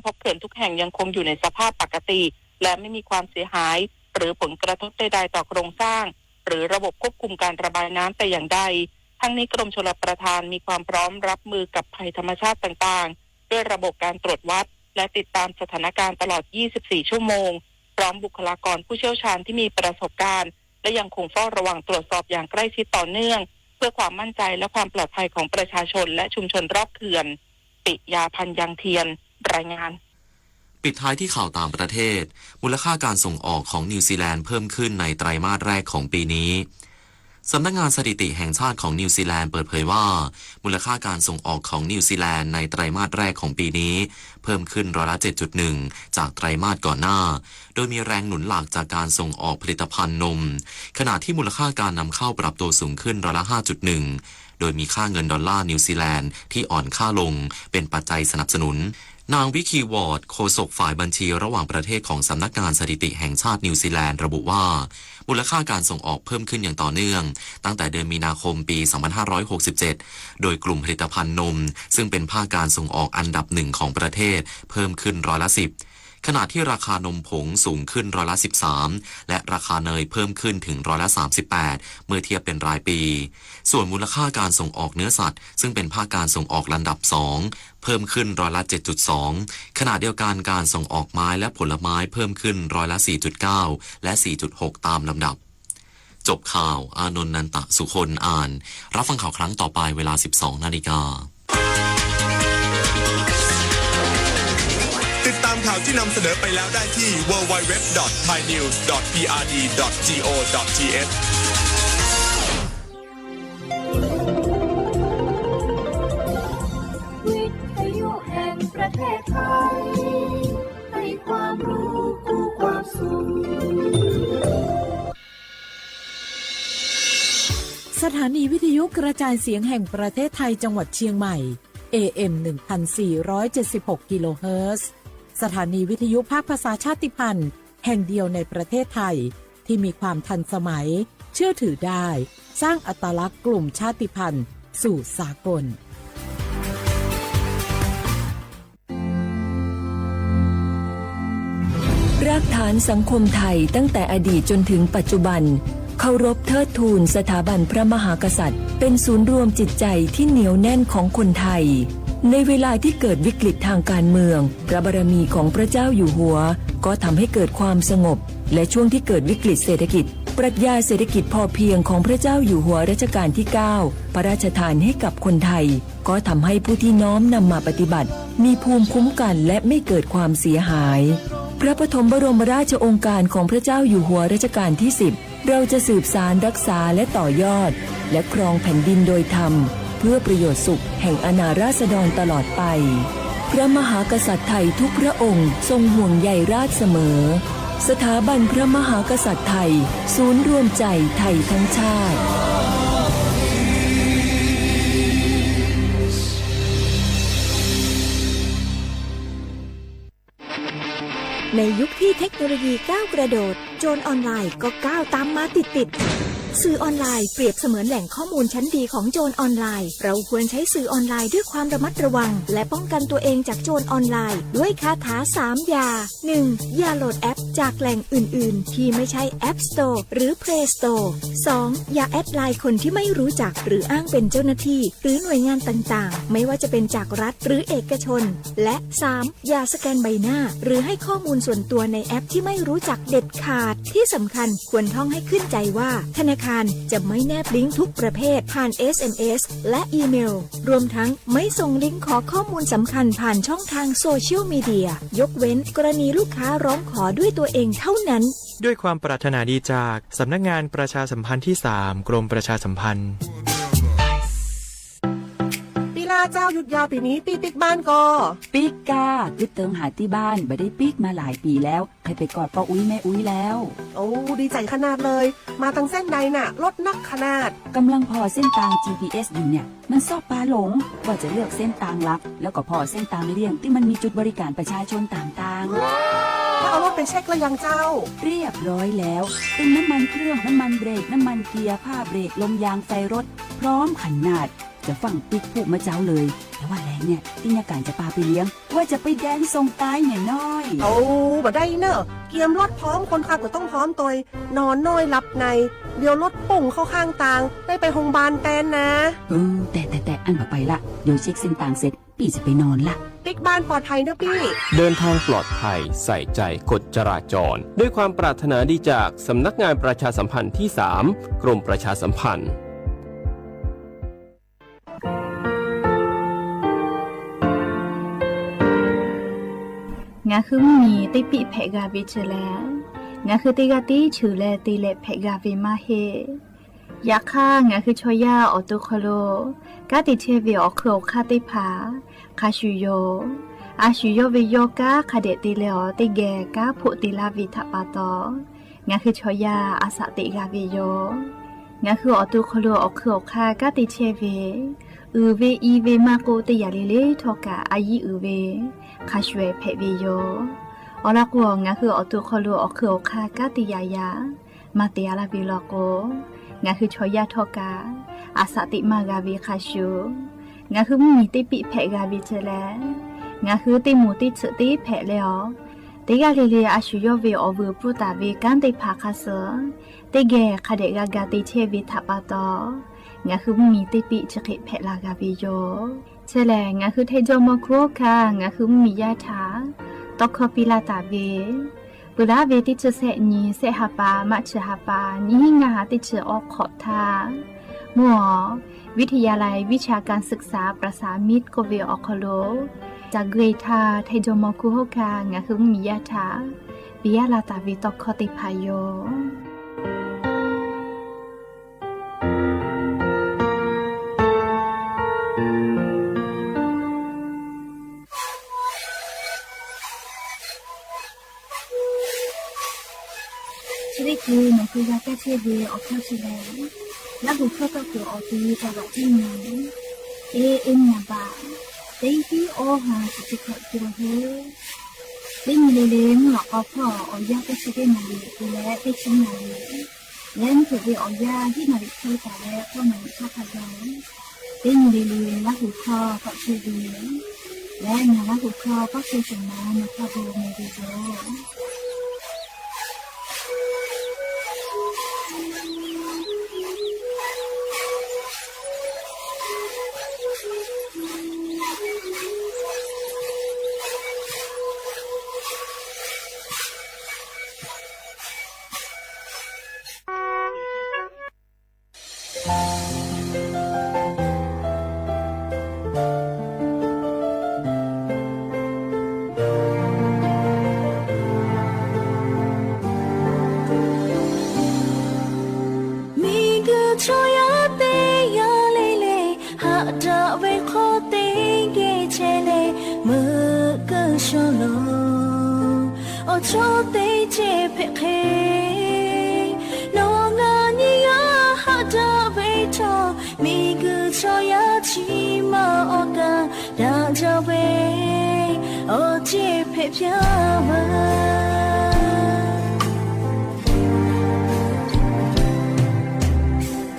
เพราะเขื่อนทุกแห่งยังคงอยู่ในสภาพปกติ และไม่มีความเสียหาย หรือผลกระทบใดๆต่อโครงสร้าง หรือระบบควบคุมการระบายน้ำแต่อย่างใด ทั้งนี้กรมชลประทานมีความพร้อมรับมือกับภัยธรรมชาติต่างๆ ด้วยระบบการตรวจวัด และติดตามสถานการณ์ตลอด ยี่สิบสี่ ชั่วโมง พร้อมบุคลากรผู้เชี่ยวชาญที่มีประสบการณ์ และยังคงเฝ้าระวังตรวจสอบอย่างใกล้ชิดต่อเนื่อง เพื่อความมั่นใจและความปลอดภัยของประชาชนและชุมชนรอบเขื่อน ปิยา พันยังเทียน รายงาน ปิดท้ายที่ข่าวต่างประเทศ มูลค่าการส่งออกของนิวซีแลนด์เพิ่มขึ้นในไตรมาสแรกของปีนี้ สำนักงานสถิติแห่งชาติของนิวซีแลนด์เปิดเผยว่า มูลค่าการส่งออกของนิวซีแลนด์ในไตรมาสแรกของปีนี้ เพิ่มขึ้นร้อยละ เจ็ดจุดหนึ่ง จากไตรมาสก่อนหน้า โดยมีแรงหนุนหลักจากการส่งออกผลิตภัณฑ์นม ขณะที่มูลค่าการนำเข้าปรับตัวสูงขึ้นร้อยละ ห้าจุดหนึ่ง โดยมีค่าเงินดอลลาร์นิวซีแลนด์ที่อ่อนค่าลงเป็นปัจจัยสนับสนุน นางวิคคีย์วอร์ด โฆษกฝ่ายบัญชีระหว่างประเทศของสำนักงานสถิติแห่งชาตินิวซีแลนด์ระบุว่า มูลค่าการส่งออกเพิ่มขึ้นอย่างต่อเนื่อง ตั้งแต่เดือนมีนาคมปี สองพันห้าร้อยหกสิบเจ็ด โดยกลุ่มผลิตภัณฑ์นม ซึ่งเป็นภาคการส่งออกอันดับหนึ่งของประเทศ เพิ่มขึ้นร้อยละ สิบ ขณะที่ราคานมผงสูงขึ้นร้อยละ สิบสาม และราคาเนยเพิ่มขึ้นถึงร้อยละ สามสิบแปด เมื่อเทียบเป็นรายปี ส่วนมูลค่าการส่งออกเนื้อสัตว์ ซึ่งเป็นภาคการส่งออกลำดับสอง เพิ่มขึ้นร้อยละ เจ็ดจุดสอง ขณะเดียวกันการส่งออกไม้และผลไม้เพิ่มขึ้นร้อยละ สี่จุดเก้า และ สี่จุดหก ตามลำดับ จบข่าว อานนท์ นันตะสุคน อ่าน รับฟังข่าวครั้งต่อไปเวลา สิบสอง นาฬิกา ติดตามข่าวที่นำเสนอไปแล้วได้ที่ ดับเบิลยู ดับเบิลยู ดับเบิลยู ดอท ไทยนิวส์ ดอท พีอาร์ดี ดอท จีโอ ดอท ทีเอช วิทยุแห่งประเทศไทย ให้ความรู้คู่ความสุข สถานีวิทยุกระจายเสียงแห่งประเทศไทยจังหวัดเชียงใหม่ เอเอ็ม หนึ่งพันสี่ร้อยเจ็ดสิบหก กิโลเฮิรตซ์ สถานีวิทยุภาคภาษาชาติพันธุ์แห่งเดียวในประเทศไทย ที่มีความทันสมัย เชื่อถือได้ สร้างอัตลักษณ์กลุ่มชาติพันธุ์สู่สากล รากฐานสังคมไทยตั้งแต่อดีตจนถึงปัจจุบัน เคารพเทิดทูนสถาบันพระมหากษัตริย์ เป็นศูนย์รวมจิตใจที่เหนียวแน่นของคนไทย ในเวลาที่เกิดวิกฤตทางการเมือง พระบารมีของพระเจ้าอยู่หัว ก็ทำให้เกิดความสงบ และช่วงที่เกิดวิกฤตเศรษฐกิจ ปรัชญาเศรษฐกิจพอเพียงของพระเจ้าอยู่หัวรัชกาลที่เก้า พระราชทานให้กับคนไทย ก็ทำให้ผู้ที่น้อมนำมาปฏิบัติ มีภูมิคุ้มกันและไม่เกิดความเสียหาย พระปฐมบรมราชโองการของพระเจ้าอยู่หัวรัชกาลที่สิบ เราจะสืบสานรักษาและต่อยอด และครองแผ่นดินโดยธรรม เพื่อประโยชน์สุขแห่งอาณาราษฎรตลอดไป พระมหากษัตริย์ไทยทุกพระองค์ทรงห่วงใยราษฎรเสมอ สถาบันพระมหากษัตริย์ไทย ศูนย์รวมใจไทยทั้งชาติ ในยุคที่เทคโนโลยีก้าวกระโดด โจรออนไลน์ก็ก้าวตามมาติดๆ สื่อออนไลน์เปรียบเสมือนแหล่งข้อมูลชั้นดีของโจรออนไลน์ เราควรใช้สื่อออนไลน์ด้วยความระมัดระวัง และป้องกันตัวเองจากโจรออนไลน์ ด้วยคาถาสามอย่า หนึ่ง อย่าโหลดแอปจากแหล่งอื่นๆ ที่ไม่ใช่ App Store หรือ Play Store สอง อย่าแอดไลน์คนที่ไม่รู้จัก หรืออ้างเป็นเจ้าหน้าที่ หรือหน่วยงานต่างๆ ไม่ว่าจะเป็นจากรัฐหรือเอกชน และ สาม อย่าสแกนใบหน้า หรือให้ข้อมูลส่วนตัวในแอปที่ไม่รู้จักเด็ดขาด ที่สำคัญควรท่องให้ขึ้นใจว่า ธนาคารจะไม่แนบลิงก์ทุกประเภทผ่าน เอสเอ็มเอส และอีเมล รวมทั้งไม่ส่งลิงก์ขอข้อมูลสำคัญผ่านช่องทางโซเชียลมีเดีย ยกเว้นกรณีลูกค้าร้องขอด้วยตัวเองเท่านั้น ด้วยความปรารถนาดีจากสำนักงานประชาสัมพันธ์ที่สาม กรมประชาสัมพันธ์ ปีหน้าเจ้าหยุดยาวปีนี้ตี้ปิ๊กบ้านก็ ปิ๊กกา คือเติงหาตี้บ้าน บ่ได้ปิ๊กมาหลายปี๋แล้ว ใค่ไปกอดป้ออุ๊ยแม่อุ๊ยแล้ว โอ้ ดีใจ๋ขนาดเลย มาตังเส้นใดน่ะ รถนักขนาด กำลังผ่อเส้นตาง จีพีเอส อยู่เนี่ย มันซอบปาหลง ก็จะเลือกเส้นตางหลัก แล้วก็ผ่อเส้นตางเลี่ยงตี้มันมีจุดบริการประชาชนต่างๆ แล้วเอารถไปเช็คแล้วยังเจ้า เรียบร้อยแล้ว ตึงน้ำมันเครื่อง น้ำมันเบรก น้ำมันเกียร์ ผ้าเบรก ลมยาง ไฟรถ พร้อมขนาด จะฟั่งปิ๊กผู้มาเจ๊าเลย แต่ว่าแหลงเนี่ย ตี้เนี่ยก๋านจะปาไปเลี้ยง ว่าจะไปแดนส่งตายเนี่ยน้อย โอ้ บ่ได้เน่อ เกียมรถพร้อม คนขับก็ต้องพร้อมตวย นอนน้อยหลับใน เดี๋ยวรถปุ่งเข้าข้างตาง ได้ไปโฮงพยาบาลแตนนะ เออ แต่ แต่ แต่ อั้นบ่ไปละ เดี๋ยวเช็คเส้นตางเสร็จ ปี้จะไปนอนละ ปิ๊กบ้านปลอดภัยเน่อปี้ เดินทางปลอดภัย ใส่ใจกฎจราจร ด้วยความปรารถนาดีจากสำนักงานประชาสัมพันธ์ที่สาม กรมประชาสัมพันธ์ Ngaˬ hui mvuhˇ miˬ teˇ piˆ hpehꞈ g'a ve chi lehˬ, ngaˬ hui teˇ g'aˇ tiˉ cheuˬ leh te leh hpehꞈ g'a ve maˇ heˆ. Yaꞈ hk'aˇ, ngaˬ hui chaw yaˇ awˬ to hk'aw lo kanˉ te chehˇ ve awˬ hk'eun awˬ hk'aˇ teˇ hpaˍ hk'a shuˍ yoˬ. A shu yawˇ ve yawˇ kanˉ hk'a dehꞈ te leh awˬ teˇ geh kanˉ hpoˆ te laˇ ve htaꞈ pa taw, ngaˬ hui chaw yaˇ a shaꞈ teꞈ g'a ve yoˬ. Ngaˬ hui awˬ to hk'aw lo awˬ hk'eun awˬ hk'aˇ kanˉ te chehˇ ve, uiˍ ve i ve maˇ k'oˆ, teˇ yanˇ le le htawˇ kaꞈ a yiˉ uiˍ ve hk'a shuˍ hpehꞈ ve yoˬ. Awˬ lawn k'o, ngaˬ hui awˬ to hk'aw lo awˬ hk'eun awˬ hk'aˇ kanˉ te yaꞈ yaꞈ maˇ te a laˇ ve law k'o, ngaˬ hui chaw yaˇ htawˇ kaꞈ a shaꞈ teꞈ maˇ g'a ve hk'a shuˍ, ngaˬ hui mvuhˇ miˬ teˇ piˆ hpehꞈ g'a ve chi lehˬ, ngaˬ hui teˇ moˍ teˇ tsuhꞈ teˇ hpehꞈ leh awˬ, teˇ g'aˇ le le a shu yawˇ ve awˬ vuiˬ pfuhˇ taˍ ve kanˉ teˇ hpaˍ hk'a suh teˇ geh hk'a dehꞈ g'a ga te chehˇ ve htaꞈ pa taw, ngaˬ hui mvuhˇ miˬ teˇ piˆ chi hk'e hpehꞈ la g'a ve yoˬ. Chi lehˬ, ngaˬ hui Htaiˇ jawˇmawˇ hkunˉ hawˉ hkanˇ ngaˬ hui mvuhˇ miˬ yaˇ htaꞈ tawˇ hkawˇ piˇ laˇ taˍ ve, peuˬ laˉ ve teˇ chi sehˆ nyi, sehˆ ha pa, maˆ chi ha pa, nyiˇ hinˉ ngaˇ ha teˇ chi awˬ hk'awꞈ htaˇ, mvuhˇ awˬ วิทยาลัยวิชาการศึกษาประสานมิตร k'oˆ ve awˬ hk'aw lo, caˬ gui htaˇ Htaiˇ jawˇmawˇ hkunˉ hawˉ hkanˇ ngaˬ hui mvuhˇ miˬ yaˇ htaꞈ piˇ laˇ taˍ ve tawˇ hkawˇ teˇ hpaˍ yoˬ. Chi teˇ hkui nawˬ hui g'a kaˇ chehˇ ve awˬ hkawˇ chi lehˬ, Laˇ huˍ hkawˇ tawˇ hkawˇ awˬ te taˍ laꞈ teˇ nyi, teˇ nyi baꞈ, teˇ tiˉ awˬ ha chi chi hkawꞈ cawˬ heˆ. Teˇ nyi le le mvuhˇ lawꞈ k'aw hpawˇ awˬ yanˇ teˇ chi teˇ naˍ riˍ te leh teˇ chi naˍ riˍ, leh mvuhˇ hpeuꞈ ve awˬ yanˇ hiˉ naˍ riˍ hk'e taˍ leh k'awˇ naˍ riˍ hk'aˇ hk'a gaˬ, teˇ nyi le le Laˇ huˍ hkawˇ tawˆ chehˇ ve, leh ngaˬ Laˇ huˍ hkawˇ tawˆ chehˇ shehˍ ma nawˬ hk'a gaˬ meh ve yoˬ. Miˬguiˬ chaw yaˇ teˇ g'aˇ le le, haꞈ daꞈ ve hk'aw teˇ geh chehˇ leh meuꞈ keu shaw loˬ. Awˬ chawˇ teˇ cehˬ hpehꞈ hk'e, nawˬ ngaˬ nyiˇ g'aˇ haꞈ daꞈ ve htawˇ, miˬguiˬ chaw yaˇ chi ma awˬ kaꞈ daꞈ jaˇ ve awˬ cehˬ hpehꞈ piˇ a veuˬ.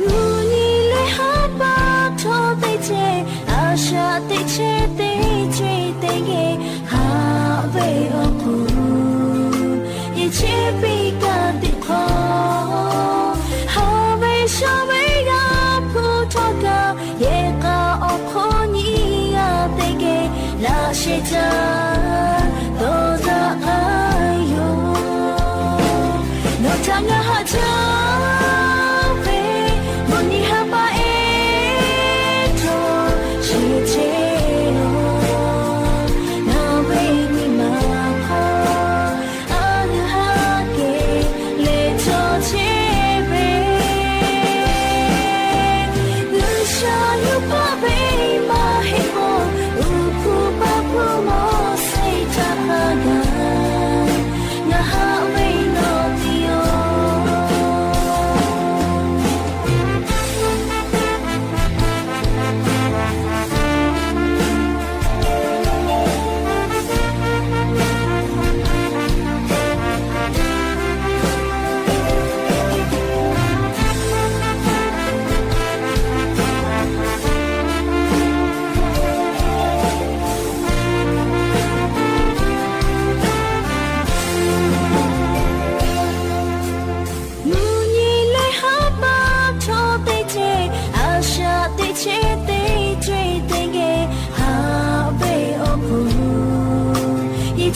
Mvuhˇ nyi leh haˉ paˇ htawˇ teˇ cehˬ, a shaꞈ teꞈ chehˇ teˇ cehˬ teˇ geh haꞈ ve awˬ hk'oˆ, yehˬ chehˇ piˇ kaꞈ teꞈ hk'aw, haꞈ ve shaˉ ve g'a hpu htawˇ kaꞈ yehˬ k'a awˬ hk'oˆ nyiˇ g'aˇ teˇ geh laꞈ sheh caˇ dawˬ daꞈ k'ai yoˬ.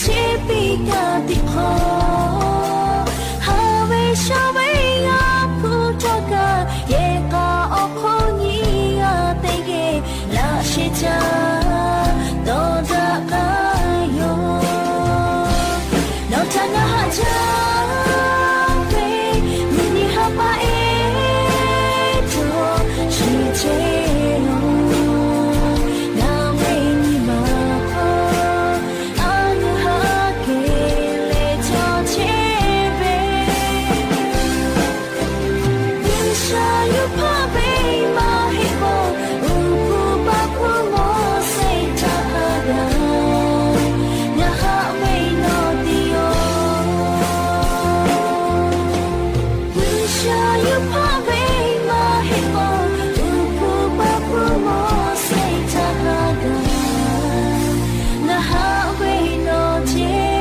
Chi piˇ kaꞈ teˇ hk'awꞈ, ha ve sha ve yaˇ hpu cawˇ kaꞈ, yehˬ k'a awˬ hk'oˆ nyi g'a teˇ geh laꞈ sheh caˇ dawˇ daꞈ k'ai yoˬ. Nawˬ htaꞈ ngaˬ haꞈ jaˇ ve, mvuhˇ nyi ha pa ehˉ cawˬ chi chehˇ yoˬ. Ngaˬ ve nyi ma hk'aw a nu haꞈ kehˬ leh cawˬ chehˇ ve, G'uiˬsha yawˇ hpaˆ ve maˇ heˆ k'o, uˉ hpu paˍ hpu Moˉseˍ htaꞈ hk'a gaˬ, ngaˬ haꞈ ve nawˬ te yoˬ. G'uiˬsha yawˇ hpaˆ ve maˇ heˆ k'o, uˉ hpu paˍ hpu Moˉseˍ htaꞈ hk'a gaˬ, ngaˬ haꞈ ve nawˬ te yoˬ.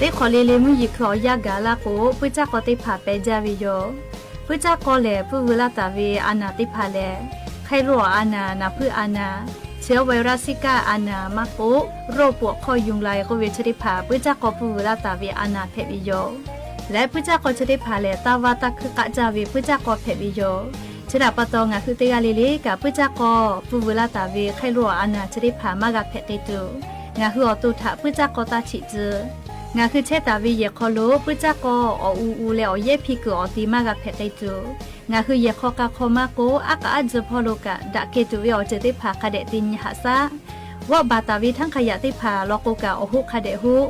Teˇ hk'awꞈ le le mvuhˇ yeˬ hkui awˬ yanˇ gaˬ laˇ k'o, puiˉ caˇ k'aw teˇ hpaˍ peh jaˇ ve yoˬ. Puiˉ caˇ k'aw lehˬ, puiˉ veu laˇ taˍ ve a naˬ teˇ hpaˍ lehˬ, hk'e lo awˬ a naˬ, naˍ hpuiˇ a naˬ, chi awˬ virus kaˆ a naˬ maˇ k'oˆ, โรคปวดข้อยุงลาย k'oˆ ve chi teˇ hpaˍ puiˉ caˇ k'aw puiˉ veu laˇ taˍ ve a naˬ hpehꞈ ve yoˬ. Leh puiˉ caˇ k'aw chi teˇ hpaˍ lehˬ, taˇ vaˇ taˇ hkuiˇ k'aˆ jaˇ ve puiˉ caˇ k'aw hpehꞈ ve yoˬ. Chi htaꞈ pa taw, ngaˬ hui teˇ g'aˇ le le kaꞈ puiˉ caˇ k'aw puiˉ veu laˇ taˍ ve hk'e lo awˬ a naˬ chi teˇ hpaˍ maˇ g'a hpehꞈ k'ai tuˬ, ngaˬ hui awˬ to htaꞈ puiˉ caˇ k'aw taˇ chiꞈ tcuh. Ngaˬ hui chehˇ taˍ ve yehˬ hk'aw lo puiˉ caˇ k'aw awˬ u u leh awˬ yehˉ hpiˇ kuiˬ awˬ te maˇ g'a hpehꞈ k'ai tuˬ, ngaˬ hui yehˬ hk'aw k'a hk'aw maˇ k'oˆ, aˉ k'aꞈ aˉ tcuh hpawˇ lo kaꞈ daꞈ kehˬ tuˬ ve awˬ ceuˬ teˇ hpaˍ hk'a dehꞈ te nyi haꞈ shaˉ. G'awˆ baˬ taˍ ve htaˇ hk'a yaꞈ teˇ hpaˍ law k'o kaꞈ awˬ hoˆ hk'a dehꞈ hoˆ.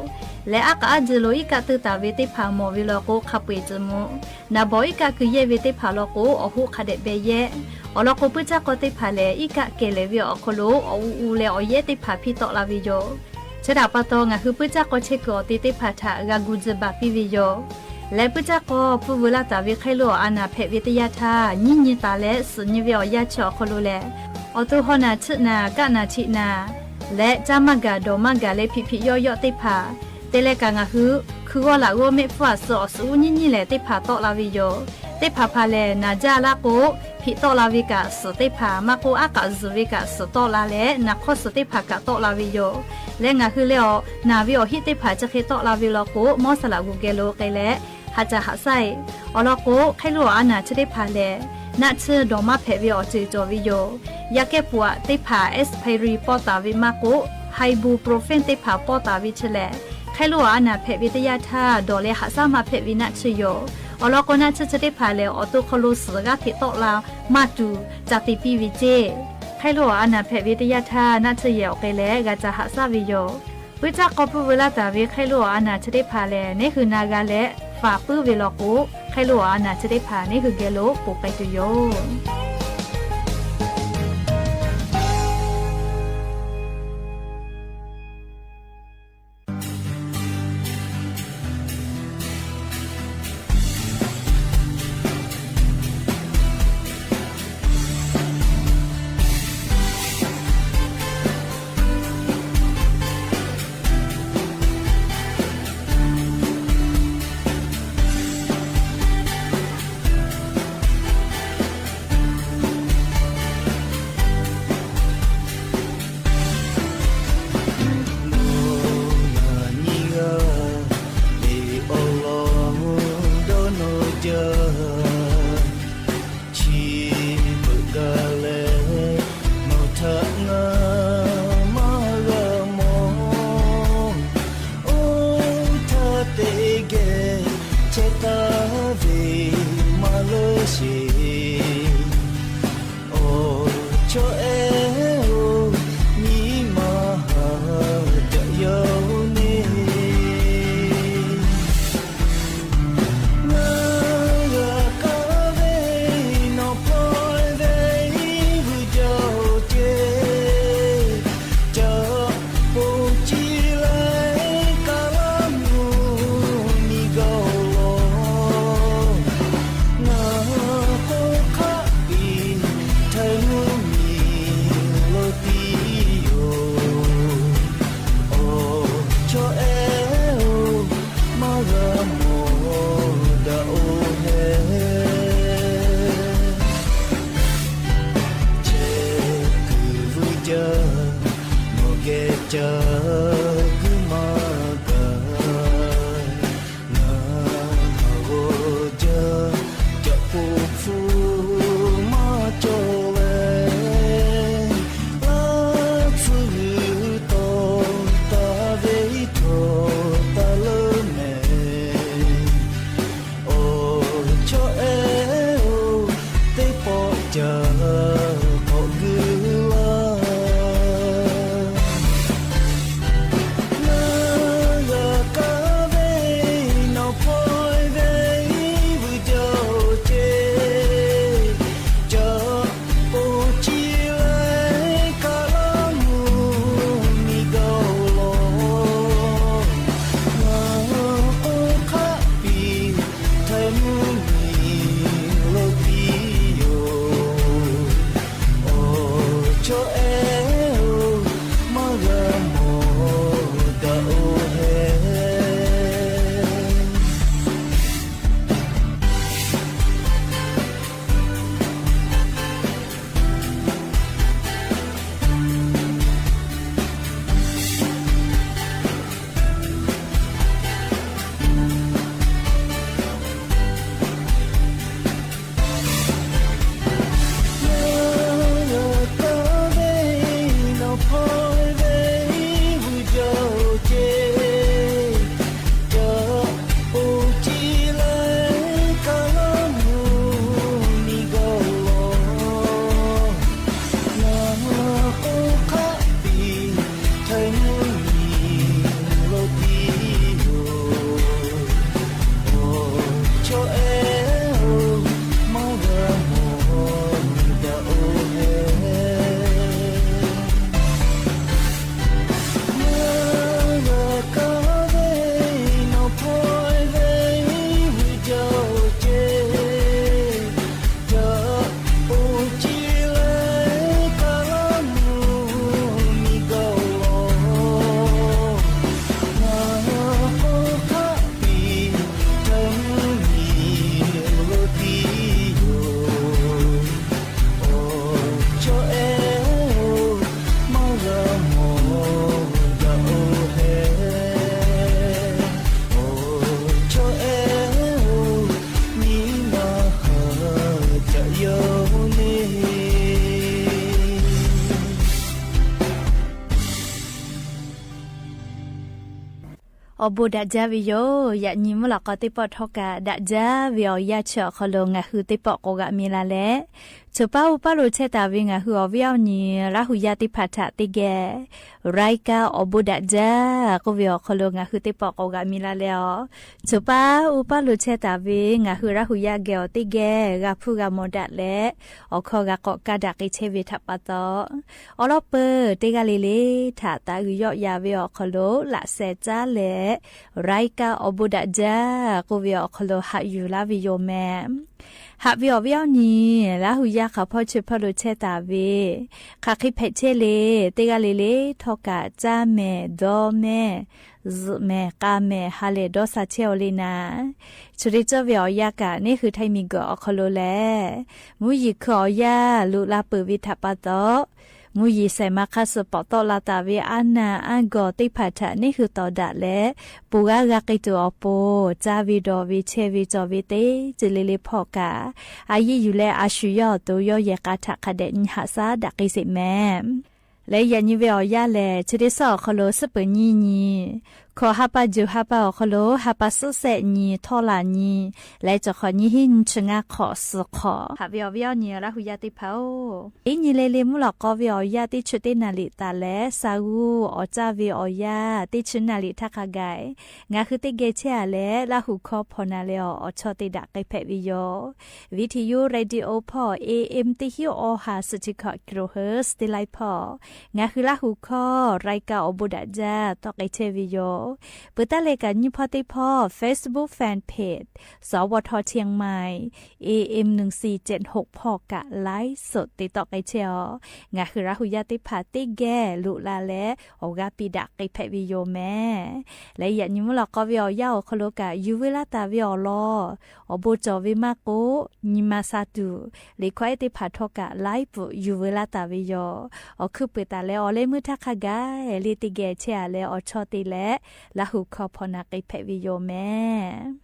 Leh aˉ k'aꞈ aˉ tcuh lo iˉ kaˆ teu taˍ ve teˇ hpaˍ mawˬ ve law k'o hk'a peu-eˬ tcuh mvuh. Naˍ bawˍ iˉ kaˆ keu yehˇ ve teˇ hpaˍ law k'o awˬ hoˆ hk'a dehꞈ beh yehˇ. Awˬ lawn k'o, puiˉ caˇ k'aw teˇ hpaˍ lehˬ, iˉ kaˆ kehˬ lehˬ ve awˬ hk'aw lo awˬ u u leh awˬ yehˉ teˇ hpaˍ hpiˇ tawˆ la ve yoˬ. Chi htaꞈ pa taw, ngaˬ hui puiˉ caˇ k'aw chehˇ kuiˬ awˬ te teˇ hpaˍ htaꞈ g'a gu tcuh baˬ piˇ ve yoˬ. Leh puiˉ caˇ k'aw puiˉ veu laˇ taˍ ve hk'e lo awˬ a naˬ hpehꞈ ve teˇ yanˇ htaˇ, nyiˇ nyi taˍ leh suhˍ nyi ve awˬ yanˇ chi awˬ hk'aw lo lehˬ, awˬ to haw naˬ chiˆ naˬ, kaˆ naˬ chiˆ naˬ, leh caˇ maˇ gaˬ dawˬ maˇ gaˬ leh hpiꞈ hpiꞈ yawˆ yawˆ teˇ hpaˍ te leh kaꞈ, ngaˬ hui hkui g'awˇ laꞈ g'awˇ mehˆ hpfuhˇ a suh awˬ suhˍ uˉ nyiˇ nyiˇ lehˬ teˇ hpaˍ tawˆ la ve yoˬ. Teˇ hpaˍ hpaˍ lehˬ, naˬ jaˇ laˇ k'o, hpiꞈ tawˆ la ve kaꞈ suhˍ teˇ hpaˍ maˇ k'oˆ, aˉ k'aꞈ zuhˬ ve kaꞈ suhˍ tawˆ la leh, naˬ hk'awˇ suhˍ teˇ hpaˍ kaꞈ tawˆ la ve yoˬ. Leh ngaˬ hui leh awˬ naˬ ve awˬ hiˆ teˇ hpaˍ chi hk'e tawˆ la ve law k'o, mawˇ saˍ laꞈ g'uˬ geh lo k'ai leh haꞈ caˬ haꞈ shaˉ-eˬ. Awˬ lawn k'o, hk'e lo awˬ a naˬ chi teˇ hpaˍ lehˬ, naˆ tsuhˇ dawˬ maˇ hpehꞈ ve awˬ ceuˬ cawˬ ve yoˬ. Yaꞈ kehˉ pfuhˍ aꞈ teˇ hpaˍ expiry pawˇ taˍ ve maˇ k'oˆ, ibuprofen teˇ hpaˍ pawˇ taˍ ve chi lehˬ, hk'e lo awˬ a naˬ hpehꞈ ve teˇ yanˇ htaˇ dawˬ leh haꞈ shaˉ maˇ hpehꞈ ve naˆ tsuhˇ yoˬ. Awˬ lawn k'o, naˆ tsuhˇ chi teˇ hpaˍ lehˬ, awˬ to hk'aw lo suhˍ g'aˇ hteꞈ tawˆ la maˇ tuˬ ca te piˇ ve ceˇ. Hk'e lo awˬ a naˬ hpehꞈ ve teˇ yanˇ htaˇ naˆ tsuhˇ yehˬ awˬ k'ai leh g'a ca haꞈ shaˉ ve yoˬ. Puiˉ caˇ k'aw puiˉ veu laˇ taˍ ve hk'e lo awˬ a naˬ chi teˇ hpaˍ lehˬ, neˉ hui na g'a leh faˍ puiˉ ve law k'o, hk'e lo awˬ a naˬ chi teˇ hpaˍ neˉ hui geh lo poˬ k'ai tuˬ yoˬ. k'awꞈ gu laˇ. Ngaˬ g'a kaˇ ve nawˬ hpawˇ ve iˉ vuiˬ jaˇ-oˬ ceˇ, caꞈ poˍ ci leh kaꞈ laˇ mvuhˇ miˬ g'a-oˬ lawˬ. Ngaˬ k'oˆ hk'aˆ piˍ htaiˍ mvuhˇ miˬ lo tiˉ yoˬ. Awˬ chawˇ ehˉ-oˬ, maˇ g'a mawˬ daꞈ-oˬ hehˉ. Ngaˬ g'a kaˇ ve nawˬ hpawˇ ve iˉ vuiˬ jaˇ-oˬ ceˇ, caꞈ poˍ ci leh kaꞈ laˇ mvuhˇ miˬ g'a-oˬ lawˬ. Ngaˬ k'oˆ hk'aˆ piˍ htaiˍ mvuhˇ miˬ lo tiˉ yoˬ. Awˬ chawˇ ehˉ-oˬ, maˇ g'a mawˬ daꞈ-oˬ hehˉ. Ngaˬ g'a kaˇ ve nawˬ hpawˇ ve iˉ vuiˬ jaˇ-oˬ ceˇ, caꞈ poˍ ci leh kaꞈ laˇ mvuhˇ miˬ g'a-oˬ lawˬ. Ngaˬ k'oˆ hk'aˆ piˍ htaiˍ mvuhˇ miˬ lo tiˉ yoˬ. Awˬ chawˇ ehˉ-oˬ, maˇ g'a mawˬ daꞈ-oˬ hehˉ. Awˬ chawˇ ehˉ-oˬ, nyi ma haˍ caꞈ yaˇ le. Awˬ bon daꞈ jaˇ ve yoˬ. Yaꞈ nyi mvuhˇ lawꞈ k'aw teˇ pawˆ htawˇ kaꞈ daꞈ jaˇ ve awˬ yanˇ chi awˬ hk'aw lo ngaˬ hui teˇ pawˆ k'awꞈ g'aꞈ mi la leh, choˬ paˉ uˉ paˉ lo chehˇ taˍ ve ngaˬ hui awˬ viˉ awˬ nyi Laˇ huˍ yaˇ teˇ hpaˍ htaꞈ teˇ geh รายการ awˬ bon daꞈ jaˇ k'oˆ ve awˬ hk'aw lo ngaˬ hui teˇ pawˆ k'awꞈ g'aꞈ mi la leh a, choˬ paˉ uˉ paˉ lo chehˇ taˍ ve ngaˬ hui Laˇ huˍ yaˇ geh awˬ teˇ geh g'a hpuˇ g'a mawˬ daꞈ leh, awˬ hkawˇ g'a k'awꞈ kaˇ daꞈ k'ai chehˇ ve htaꞈ pa taw, awˬ lawn peuˬ teˇ g'aˇ le le htaꞈ taˍ g'uiˬ yawˆ yan ve awˬ hk'aw lo laꞈ sheh caˉ leh, รายการ awˬ bon daꞈ jaˇ k'oˆ ve awˬ hk'aw lo haꞈ yuˬ laˇ ve yoˬ mehˍ. Haꞈ ve awˬ viˉ awˬ nyi Laˇ huˍ yaˇ hk'aˬ hpawˇ chi hpawˇ lo chehˇ taˍ ve, hk'aˬ hk'e hpehꞈ chehˇ le, teˇ g'aˇ le le htawˇ kaꞈ caˇ mehˍ dawˇ mehˍ zuhꞈ mehˍ k'a mehˍ ha lehˬ dawˇ sha chehˇ-oˬ le naˍ. Chi hk'e cawˇ ve awˬ yanˇ kaꞈ neˇ hui Htaiˇ miˬguiˬ awˬ hk'aw lo lehˬ, mvuhˇ yeˬ hkui awˬ yanˇ loꞈ la peuˬ ve htaꞈ pa taw, mvuhˇ yeˬ shehˍ ma hk'aˇ suh pawˍ tawˆ la taˍ ve aˉ naˆ aˉ gawˬ teˇ hpaˍ htaꞈ neˇ hui tawˍ daꞈ leh, ponˬ g'aˇ g'a k'ai tuˬ awˬ pon caˇ ve dawˬ ve chehˇ ve cawˬ ve teˇ ceuˬ le le hpawˇ kaꞈ, a yiˇ yuˬ leh a shu yawˇ awˬ to yawˇ yehˬ k'a htaꞈ hk'a dehꞈ nyi haꞈ shaˉ daꞈ k'ai sheˍ mehˍ. Leh yaꞈ nyi ve awˬ yanˇ lehˬ, chi teˇ suhˉ awˬ hk'aw lo suhˉ peuˬ nyiˇ nyi, hkawꞈ ha pa juˬ ha pa awˬ hk'aw lo ha pa suhˉ shehˆ nyi htawˇ laˬ nyi, leh cawˬ hk'awꞈ nyiˇ hinˉ nyiˇ chi ngaˇ hk'awꞈ suhˍ hk'awꞈ. Haꞈ ve awˬ viˉ awˬ nyi Laˇ huˍ yaˇ teˇ hpaˍ-oˬ, iˉ nyi le le mvuhˇ lawꞈ k'aw ve awˬ yanˇ teˇ chi teˇ naˍ liꞈ taˍ leh, sa g'uˇ awˬ caˇ ve awˬ yanˇ teˇ chi naˍ liꞈ htaˇ hk'a gaˬ, ngaˬ hui teˇ geh chehˇ-a leh Laˇ huˍ hkawˇ hpawnˬ na leh awˬ chawˇ te daꞈ k'ai hpehꞈ ve yoˬ. Viˉ htiꞈ yuˇ radio hpawˇ A M teˇ hinˉ awˬ ha suhˍ chi hkawꞈ kilohertz teˇ laiˉ hpawˇ, ngaˬ hui Laˇ huˍ hkawˇ รายการ awˬ bon daꞈ jaˇ tawˆ k'ai chehˇ ve yoˬ. Peuˬ taˉ leh kaꞈ nyiˇ hpawˇ teˇ hpawˇ Facebook fan page สวท เชียงใหม่ A M หนึ่งสี่เจ็ดหก hpawˇ kaꞈ ไลฟ์สด te tawˆ k'ai chehˇ-aˬ. Ngaˬ hui Laˇ huˍ yaˇ teˇ hpaˍ teˇ geh loꞈ la leh awˬ g'aˇ piˇ daꞈ k'ai hpehꞈ ve yoˬ mehˍ. Leh yaꞈ nyi mvuhˇ lawꞈ k'aw ve awˬ yanˇ awˬ hk'aw lo kaꞈ yuˬ veu laˇ taˍ ve awˬ lawn awˬ bon cawˬ ve maˇ k'oˆ, nyi ma sha tuˬ liꞈ hkawˇ ehˉ teˇ hpaˍ htawˇ kaꞈ ไลฟ์ yuˬ veu laˇ taˍ ve yoˬ. Awˬ hkui peuˬ taˍ leh awˬ leh meuˇ htaˇ hk'a gaˬ le teˇ geh chehˇ-a leh awˬ chawˇ te leh Laˇ huˍ hkawˇ hpawnˬ na k'ai hpehꞈ ve yoˬ mehˍ.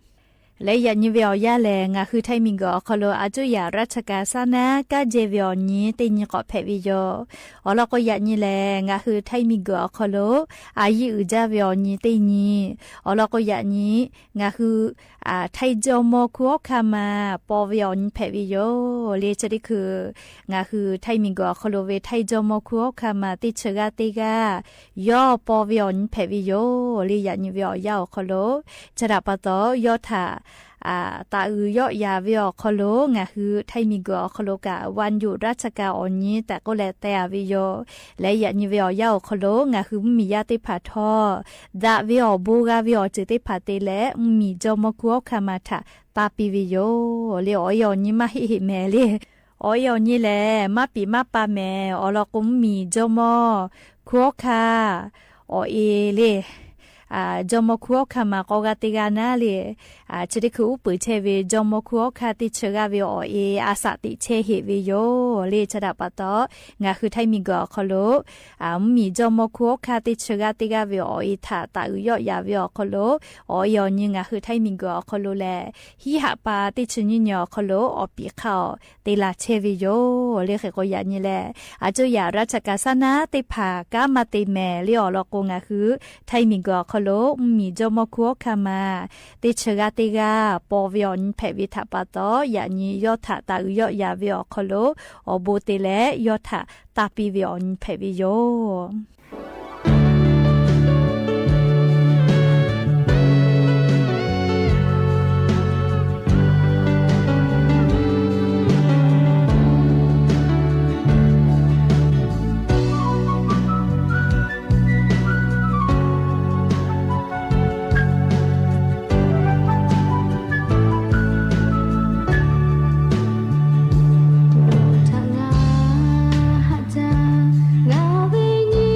Leh yaꞈ nyi ve awˬ yanˇ lehˬ, ngaˬ hui Htaiˇ miˬguiˬ awˬ hk'aw lo a cuˇ yaꞈ raˇ cha ka saˉ naˉ kaˉ jehˇ ve awˬ nyi teˇ nyi k'awꞈ hpehꞈ ve yoˬ. Awˬ lawn k'o, yaꞈ nyi lehˬ ngaˬ hui Htaiˇ miˬguiˬ awˬ hk'aw lo a yiˇ uiˍ jaˇ ve awˬ nyi teˇ nyi. Awˬ lawn k'o, yaꞈ nyi ngaˬ hui Htaiˇ jawˇmawˇ hkunˉ hawˉ hkanˇ ma paw ve awˬ nyi hpehꞈ ve yoˬ le. Chi teˇ hkui ngaˬ hui Htaiˇ miˬguiˬ awˬ hk'aw lo ve Htaiˇ jawˇmawˇ hkunˉ hawˉ hkanˇ ma teˇ chi g'aˇ teˇ g'aˇ yawˇ paw ve awˬ nyi hpehꞈ ve yoˬ le. Yaꞈ nyi ve awˬ yanˇ awˬ hk'aw lo, chi htaꞈ pa taw, yawˇ htaꞈ taˍ uiˍ yawˆ yaˍ ve awˬ hk'aw lo ngaˬ hui Htaiˇ miˬguiˬ awˬ hk'aw lo kaꞈ วันหยุดราชการ awˬ nyi tehꞈ k'oˆ leh teh a ve yoˬ. Leh yaꞈ nyi ve awˬ yanˇ awˬ hk'aw lo ngaˬ hui mvuhˇmiˬ yaˇ teˇ hpaˍ htawˇ, daꞈ ve awˬ bon g'a ve awˬ ceuˬ teˇ hpaˍ te leh mvuhˇmiˬ jawˇmawˇ hkunˉ hawˉ hkanˇ ma htaꞈ taˇ piˇ ve yoˬ le. Awˬ e awˬ nyi maˇ heˆ heˆ mehˍ le. Awˬ e awˬ nyi lehˬ maˇ piˍ maˇ pa mehˍ. Awˬ lawn k'o, mvuhˇmiˬ jawˇmawˇ hkunˉ hawˉ hkanˇ awˬ e le, jawˇmawˇ hkunˉ hawˉ hkanˇ ma k'awˇ g'aˇ teˇ g'aˇ naˉ le, chi teˇ hkui uˉ peunˍ chehˇ ve jawˇmawˇ hkunˉ hawˉ hkanˇ teˇ chi g'aˇ ve awˬ e a shaꞈ teꞈ chehˇ heꞈ ve yoˬ le. Chi htaꞈ pa taw, ngaˬ hui Htaiˇ miˬguiˬ awˬ hk'aw lo mvuhˇmiˬ jawˇmawˇ hkunˉ hawˉ hkanˇ teˇ chi g'aˇ teˇ g'aˇ ve awˬ e htaꞈ taˍ uiˍ yawˆ yaˍ ve awˬ hk'aw lo, awˬ e awˬ nyi ngaˬ hui Htaiˇ miˬguiˬ awˬ hk'aw lo lehˬ, hiˉ haꞈ pa teˇ chi nyiˇ nyi awˬ hk'aw lo awˬ piˍ hk'a awˬ te la chehˇ ve yoˬ le. Hk'e k'o, yaꞈ nyi lehˬ a cuˇ yaꞈ raˇ cha ka saˉ naˉ teˇ hpaˍ kanˉ maˇ te mehˍ le. Awˬ lawn k'o, ngaˬ hui Htaiˇ miˬguiˬ awˬ hk'aw lo mvuhˇmiˬ jawˇmawˇ hkunˉ hawˉ hkanˇ ma teˇ chi g'aˇ teˇ g'aˇ paw ve awˬ nyi hpehꞈ ve htaꞈ pa taw, yaꞈ nyi yawˇ htaꞈ taˍ uiˍ yawˆ yaˍ ve awˬ hk'aw lo awˬ bon te leh yawˇ htaꞈ taˇ piˇ ve awˬ nyi hpehꞈ ve yoˬ. Htaꞈ ngaˬ haꞈ jaˇ, ngaˬ ve nyi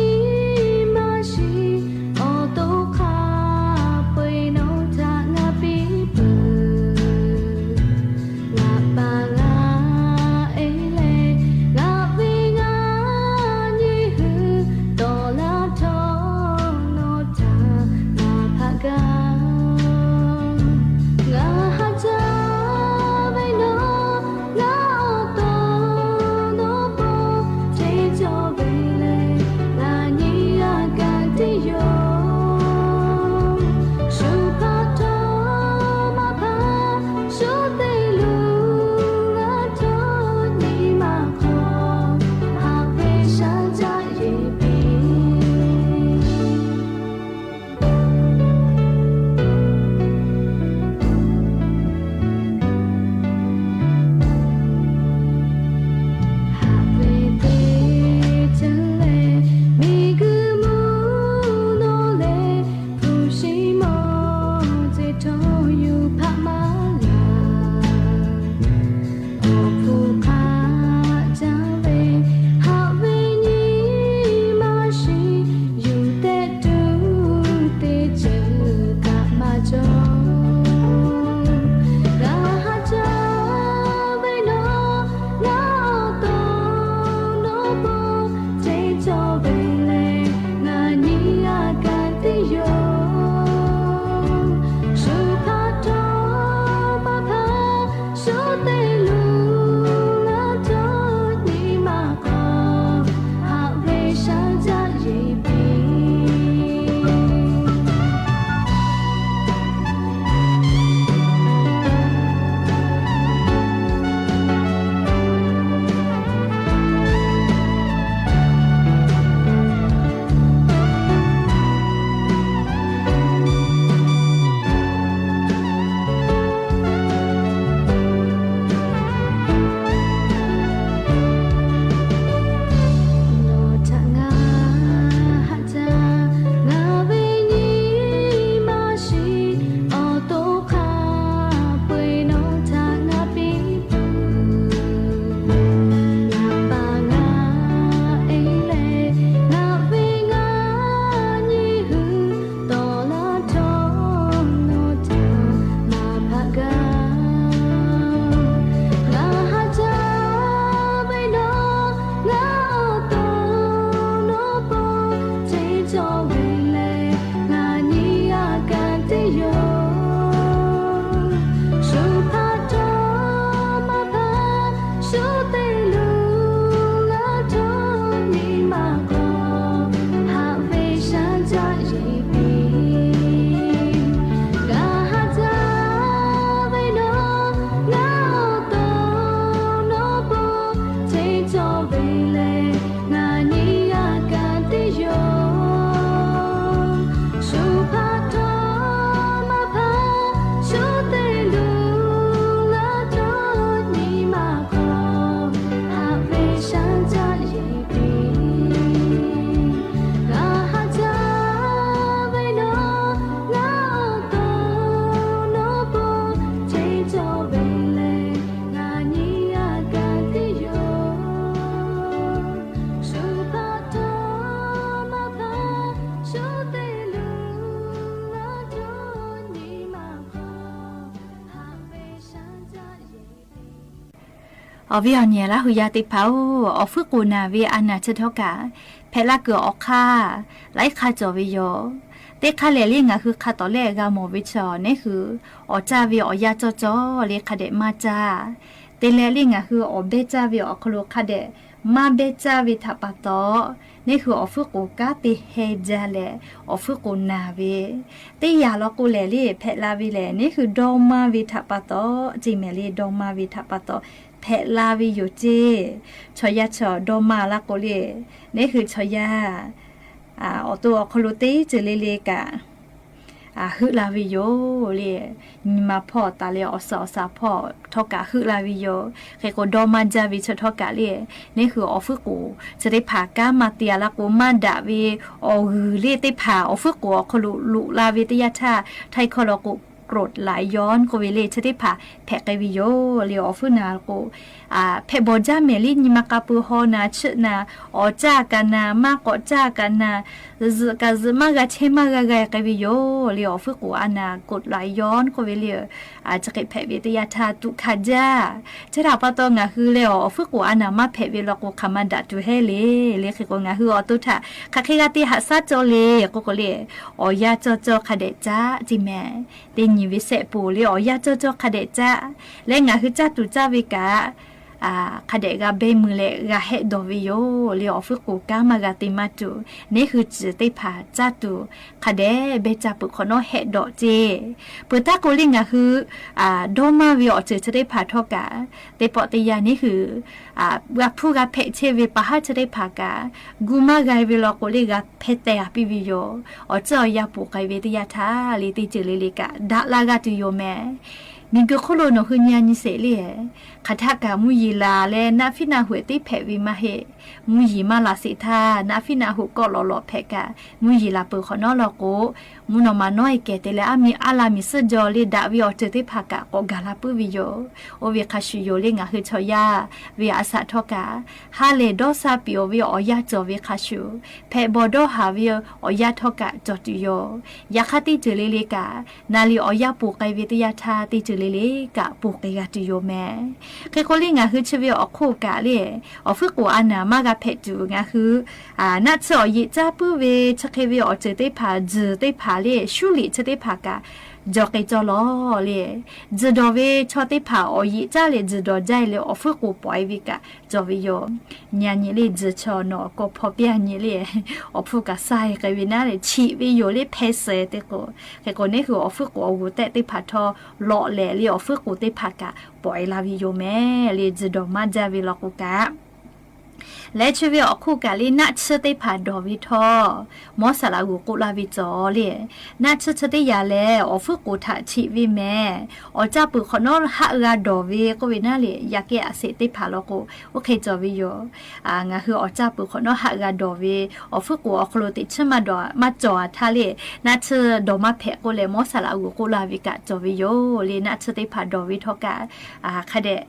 leh, ngaˬ nyi yaˇ kaꞈ teˇ yoˬ. Shu hpaˇ htawˇ maˇ hpaˇ shu te luˬ laˇ cawˇ nyi ma hk'aw, haꞈ ve shaˉ caˆ yehˬ te. Ngaˬ haꞈ jaˇ ve nawˬ, ngaˬ awˬ to nawˬ po ce cawˬ ve leh, ngaˬ nyi yaˇ kaꞈ teˇ yoˬ. Shu hpaˇ htawˇ maˇ hpaˇ shu te luˬ laˇ cawˇ nyi ma hk'aw, haꞈ ve shaˉ caˆ yehˬ te. Awˬ viˉ awˬ nyi Laˇ hu yaˇ teˇ hpaˍ-oˬ, awˬ hpfuhˇ k'oˍ naˬ ve a naˬ chi htawˇ kaꞈ hpehꞈ la kuiˬ awˬ hk'aˇ laiˉ hk'aˇ cawˬ ve yoˬ. Teˇ hk'aˇ lehˬ le ngaˬ hui hk'a tawˍ lehˆ g'a mawˬ ve chaw, neˇ hui awˬ caˇ ve awˬ yanˇ cawˇ cawˇ le hk'a dehꞈ maˇ caˇ. Te leh le ngaˬ hui awˬ behˇ caˇ ve awˬ hk'aw lo hk'a dehꞈ maˇ behˇ caˇ ve htaꞈ pa taw, neˇ hui awˬ hpfuhˇ k'oˍ kanˉ te heh jaˇ leh awˬ hpfuhˇ k'oˍ naˬ ve teˇ yanˇ law k'o lehˬ le hpehꞈ la ve lehˬ, neˇ hui dawˇ maˇ ve htaꞈ pa taw, ceˇ mehˍ le dawˇ maˇ ve htaꞈ pa taw hpehꞈ la ve yoˬ ceˇ. Chaw yaˇ chaw dawˇ maˇ laˇ k'o le, neˇ hui chaw yaˇ awˬ to awˬ hk'aw lo teˇ ceuˬ le le kaꞈ heuˆ la ve yoˬ le. Nyi ma hpawˇ taˍ leh awˬ suhˍ awˬ shaˍ hpawˇ htawˇ kaꞈ heuˆ la ve yoˬ. Hk'e k'o dawˇ maˇ jaˇ ve chi htawˇ kaꞈ le, neˇ hui awˬ hpfuhˇ k'oˍ chi teˇ hpaˍ kanˉ maˇ te a laˇ k'o, maˇ daꞈ ve awˬ g'uiˬ le teˇ hpaˍ awˬ hpfuhˇ k'oˍ awˬ hk'aw lo loꞈ la ve teˇ yanˇ htaˇ, htaiˇ hkawˇ law k'o กรดไหลย้อน k'oˆ ve le, chi teˇ hpaˍ hpehꞈ k'ai ve yoˬ le. Awˬ hpfuhˇ naˬ k'o, hpehꞈ bawˬ jaˇ mehˍ le, nyi ma k'a peu haw naˬ, chiˆ naˬ, awˬ caˇ kaꞈ naˬ, maˇ k'awꞈ caˇ kaꞈ naˬ, zuhꞈ kaꞈ zuhꞈ maˇ g'a chehˇ maˇ g'a g'a k'ai ve yoˬ le. Awˬ hpfuhˇ k'oˍ a naˬ กรดไหลย้อน k'oˆ ve le, chi hk'e hpehꞈ ve teˇ yanˇ htaˇ tuꞈ hkanˍ jaˇ. Chi htaꞈ pa taw ngaˬ hui leh awˬ hpfuhˇ k'oˍ a naˬ maˇ hpehꞈ ve law k'o hk'aˬ ma daꞈ tuˬ heˆ le. Le hk'e k'o ngaˬ hui awˬ to htaꞈ hk'aˬ hk'e g'a te haꞈ shaˉ cawˇ le k'oˆ k'o le, awˬ yanˇ cawˇ cawˇ hk'a dehꞈ caˉ ceˇ mehˍ. Teˇ nyi ve sehˆ poˬ le awˬ yanˇ cawˇ cawˇ hk'a dehꞈ caˉ leh ngaˬ hui caˇ tuˬ caˇ ve kaꞈ hk'a dehꞈ g'a behˇ mui leh g'a hehˆ dawˬ ve yoˬ le. Awˬ hpfuhˇ k'oˍ kanˉ maˇ g'a te maˇ tuˬ, neˇ hui ciˬ teˇ hpaˍ caˇ tuˬ hk'a dehꞈ behˇ caˇ peuˬ hk'awꞈ nawˉ hehˆ dawˬ ceˇ. Peuˬ taˉ k'o le ngaˬ hui dawˇ maˇ ve awˬ ceuˬ chi teˇ hpaˍ htawˇ kaꞈ, teˇ pawˆ teˇ yanˇ neˇ hui g'a hpuˇ g'a hpehꞈ chehˇ ve pa haˉ chi teˇ hpaˍ kaꞈ, gu maˇ g'a ve law k'o le g'a hpeh teh a piˇ ve yoˬ. Awˬ ceuˬ awˬ yanˇ poˬ k'ai ve teˇ yanˇ htaˇ le teˇ ceuˬ le le kaꞈ daꞈ la g'a tuˬ yoˬ mehˍ. Miˬguiˬ hk'oˆ lo nawˬ hui nyi a nyi sheˍ le, hk'aˬ htaˆ kaꞈ mvuhˇ yeˬ laˬ leh naˆ fiˉ naˆ hoꞈ teˇ hpehꞈ ve maˇ heˆ. Mvuhˇ yeˬ maˇ laˬ sheˍ htaˇ naˆ fiˉ naˆ hoꞈ kawˆ lawꞈ lawꞈ hpehꞈ kaꞈ, mvuhˇ yeˬ laˬ peuˬ hk'awꞈ nawˉ law k'o, mvuhˇ naw ma nawˉ e kehˬ te leh aˉ miˬ aˉ la miˬ suhˉ jaw le daꞈ ve awˬ ceuˬ teˇ hpaˍ kaꞈ k'awꞈ gaˬ la puiˉ ve yoˬ. Oˇ ve hk'a shuˍ yoˬ le ngaˬ hui chaw yaˇ ve a shaꞈ htawˇ kaꞈ, ha lehˬ dawˇ sha piˍ-oˬ ve awˬ yanˇ cawˬ ve hk'a shuˍ, hpehꞈ bawˬ dawˇ haˍ ve awˬ yanˇ htawˇ kaꞈ cawˬ tuˬ yoˬ. Yaꞈ hk'aˇ teˇ ceuˬ le le kaꞈ, naˬ liꞈ awˬ yanˇ poˬ k'ai ve teˇ yanˇ htaˇ teˇ ceuˬ le le kaꞈ poˬ k'ai g'a tuˬ yoˬ mehˍ. Hk'e k'o le ngaˬ hui chi ve awˬ hk'oˆ kaꞈ le, awˬ hpfuhˇ k'oˍ a naˬ maˇ g'a hpehꞈ tuˬ ngaˬ hui naˆ tsuhˇ awˬ yeꞈ caˇ puiˉ ve chi hk'e ve awˬ ceuˬ teˇ hpaˍ, tzuhˬ teˇ hpaˍ le shuˉ liꞈ chi teˇ hpaˍ kaꞈ jaw k'ai cawˇ lawˬ le. Tzuhˬ dawˬ ve chaw teˇ hpaˍ awˬ yeꞈ caˇ leh tzuhˬ dawˬ jaˇ leh awˬ hpfuhˇ k'oˍ pawˍ e ve kaꞈ cawˬ ve yoˬ. Nyi a nyi le tzuhˬ chaw nawˬ awˬ kawˇ hpawˇ piˇ a nyi le, awˬ hpfuhˇ kaꞈ sha e k'ai ve naˉ le chiꞈ ve yoˬ le hpeh suh teˇ k'o. Hk'e k'o neˇ hui awˬ hpfuhˇ k'oˍ awˬ g'uˬ tehꞈ teˇ hpaˍ htawˇ lawꞈ lehˍ le awˬ hpfuhˇ k'oˍ teˇ hpaˍ kaꞈ pawˍ e la ve yoˬ mehˍ le tzuhˬ dawˬ maˇ jaˇ ve law k'o kaꞈ. Leh chi ve awˬ hk'oˆ kaꞈ le naˆ tsuhˇ teˇ hpaˍ dawˬ ve htawˇ, mawˇ saˍ laꞈ g'uˬ k'oˆ laˇ ve cawˬ le. Naˆ tsuhˇ chi teˇ yanˇ lehˬ awˬ hpfuhˇ k'oˍ htaꞈ chiꞈ ve mehˍ. Awˬ caˇ peuˬ hk'awꞈ nawˉ haˆ g'a dawˬ ve k'oˆ ve naˉ le, yaꞈ kehˉ a sheˍ teˇ hpaˍ law k'o, oˇ hk'e cawˬ ve yoˬ. Ngaˬ hui awˬ caˇ peuˬ hk'awꞈ nawˉ haˆ g'a dawˬ ve, awˬ hpfuhˇ k'oˍ awˬ hk'aw lo teꞈ chiˉ maˇ dawˬ maˇ cawˬ a htaˇ le, naˆ tsuhˇ dawˬ maˇ hpehꞈ k'oˆ leh mawˇ saˍ laꞈ g'uˬ k'oˆ laˇ ve kaꞈ cawˬ ve yoˬ le. Naˆ tsuhˇ teˇ hpaˍ dawˬ ve htawˇ kaꞈ, hk'a dehꞈ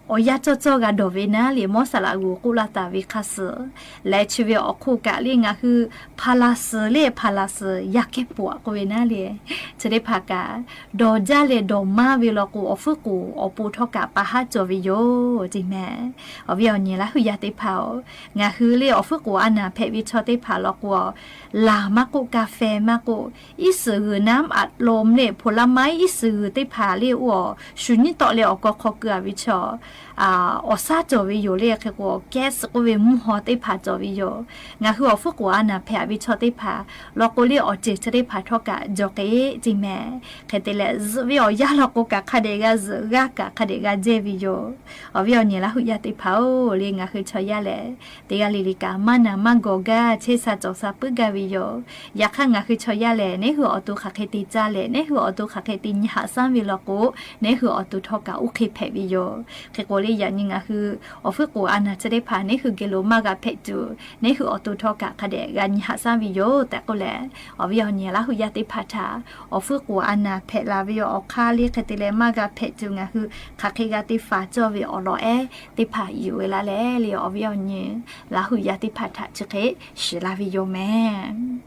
awˬ yanˇ cawˇ cawˇ g'a dawˬ ve naˉ le mawˇ saˍ laꞈ g'uˬ k'oˆ laˇ taˍ ve hk'a suhˍ. Leh chi ve awˬ hk'oˆ kaꞈ le ngaˬ hui hpaˍ laˬ suhˍ le hpaˍ laˬ suhˍ yaꞈ kehˉ poˬ a k'oˆ ve naˉ le, chi teˇ hpaˍ kaꞈ dawˬ jaˇ leh dawˬ maˇ ve law k'o awˬ hpfuhˇ k'oˍ awˬ pon htawˇ kaꞈ pa haˉ cawˬ ve yoˬ ceˇ mehˍ. Awˬ viˉ awˬ nyi Laˇ hu yaˇ teˇ hpaˍ-oˬ, ngaˬ hui le awˬ hpfuhˇ k'oˍ a naˬ hpehꞈ ve chaw teˇ hpaˍ law k'o, laˬ maˇ k'oˆ, kaˇ fehˇ maˇ k'oˆ, iˉ suhˍ g'uiˬ naˉ aꞈ lom le hpoˬ laˇ maˇ iˉ suhˍ g'uiˬ teˇ hpaˍ le oˇ shu nyiˉ tawˆ leh awˬ kaw hk'aw keu a ve chaw awˬ shaˉ cawˬ ve yoˬ le. Hk'e k'o, kehˉ suh k'oˆ ve mvuhˇ haw teˇ hpaˍ cawˬ ve yoˬ. Ngaˬ hui awˬ hpfuhˇ k'oˍ a naˍ hpehꞈ ve chaw teˇ hpaˍ law k'o le, awˬ ceuˬ chi teˇ hpaˍ htawˇ kaꞈ jawˬ k'ai ceˇ mehˍ. Hk'e te leh, zuhꞈ ve awˬ yanˇ law k'o kaꞈ hk'a dehꞈ g'a zuhꞈ, g'aˇ kaꞈ hk'a dehꞈ g'a jehˇ ve yoˬ. Awˬ viˉ awˬ nyi Laˇ huˍ yaˇ teˇ hpaˍ-oˬ le, ngaˬ hui chaw yaˇ lehˬ, teˇ g'aˇ le le kaꞈ maˇ naˬ maˇ gawˬ gaˇ, chehˇ sha cawˬ sha puiˉ gaˇ ve yoˬ. Yaꞈ hk'aˇ, ngaˬ hui chaw yaˇ lehˬ, neˉ hui awˬ to hk'aˬ hk'e te caˇ leh, neˉ hui awˬ to hk'aˬ hk'e te nyi haꞈ shaˉ ve law k'o, neˉ hui awˬ to htawˇ kaꞈ oˇ hk'e hpehꞈ ve yoˬ. Hk'e k'o le, yaꞈ nyi ngaˬ hui awˬ hpfuhˇ k'oˍ a naˍ chi teˇ hpaˍ neˉ hui geh lo maˇ g'a hpehꞈ tuˬ, neˉ hui awˬ to htawˇ kaꞈ hk'a dehꞈ g'a nyi haꞈ shaˉ ve yoˬ tehꞈ k'oˆ leh, awˬ viˉ awˬ nyi Laˇ huˍ yaˇ teˇ hpaˍ htaꞈ awˬ hpfuhˇ k'oˍ a naˍ hpehꞈ la ve awˬ hk'aˇ le, hk'e te leh maˇ g'a hpehꞈ tuˬ ngaˬ hui hk'aˬ hk'e g'a te faˍ cawˇ ve awˬ lawn ehˉ teˇ hpaˍ yuˬ ve laˇ leh le, awˬ viˉ awˬ nyi Laˇ huˍ yaˇ teˇ hpaˍ htaꞈ chi hk'e shiˍ laˇ ve yoˬ mehˍ.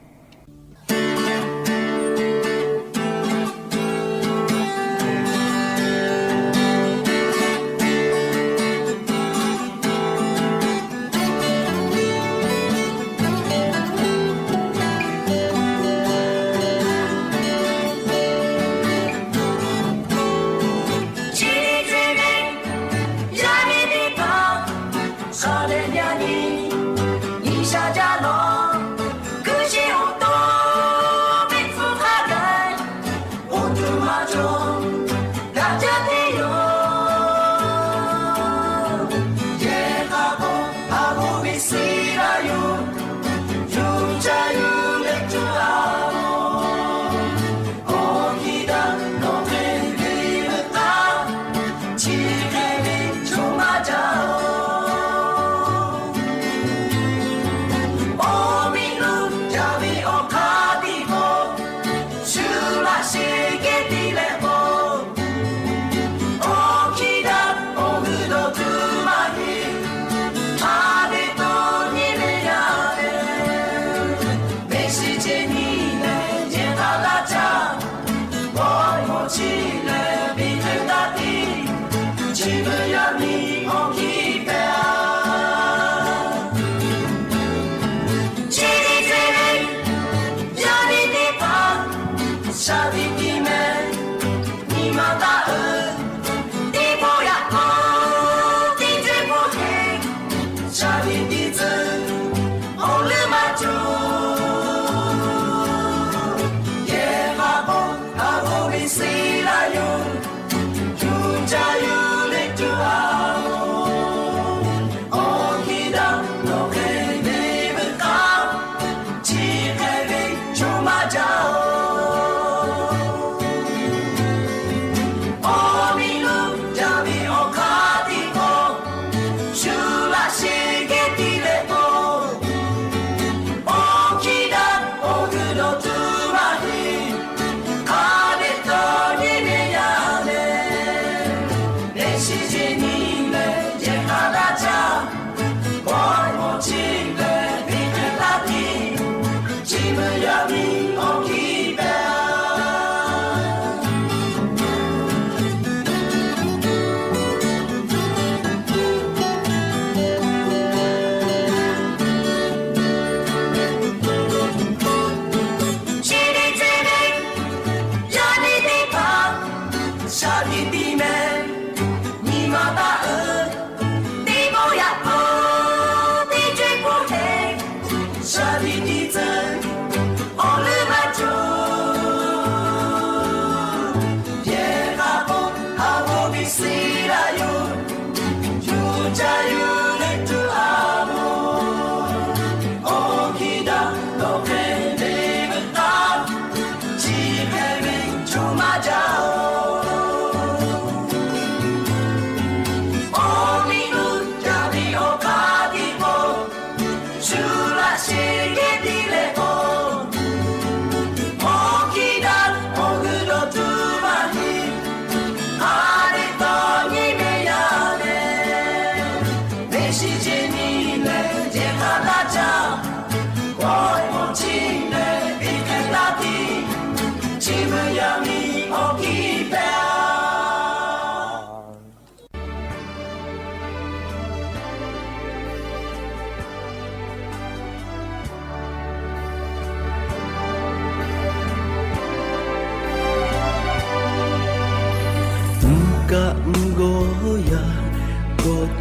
Mvuhˇ kaˆ mvuhˇ g'awˇ yaˇ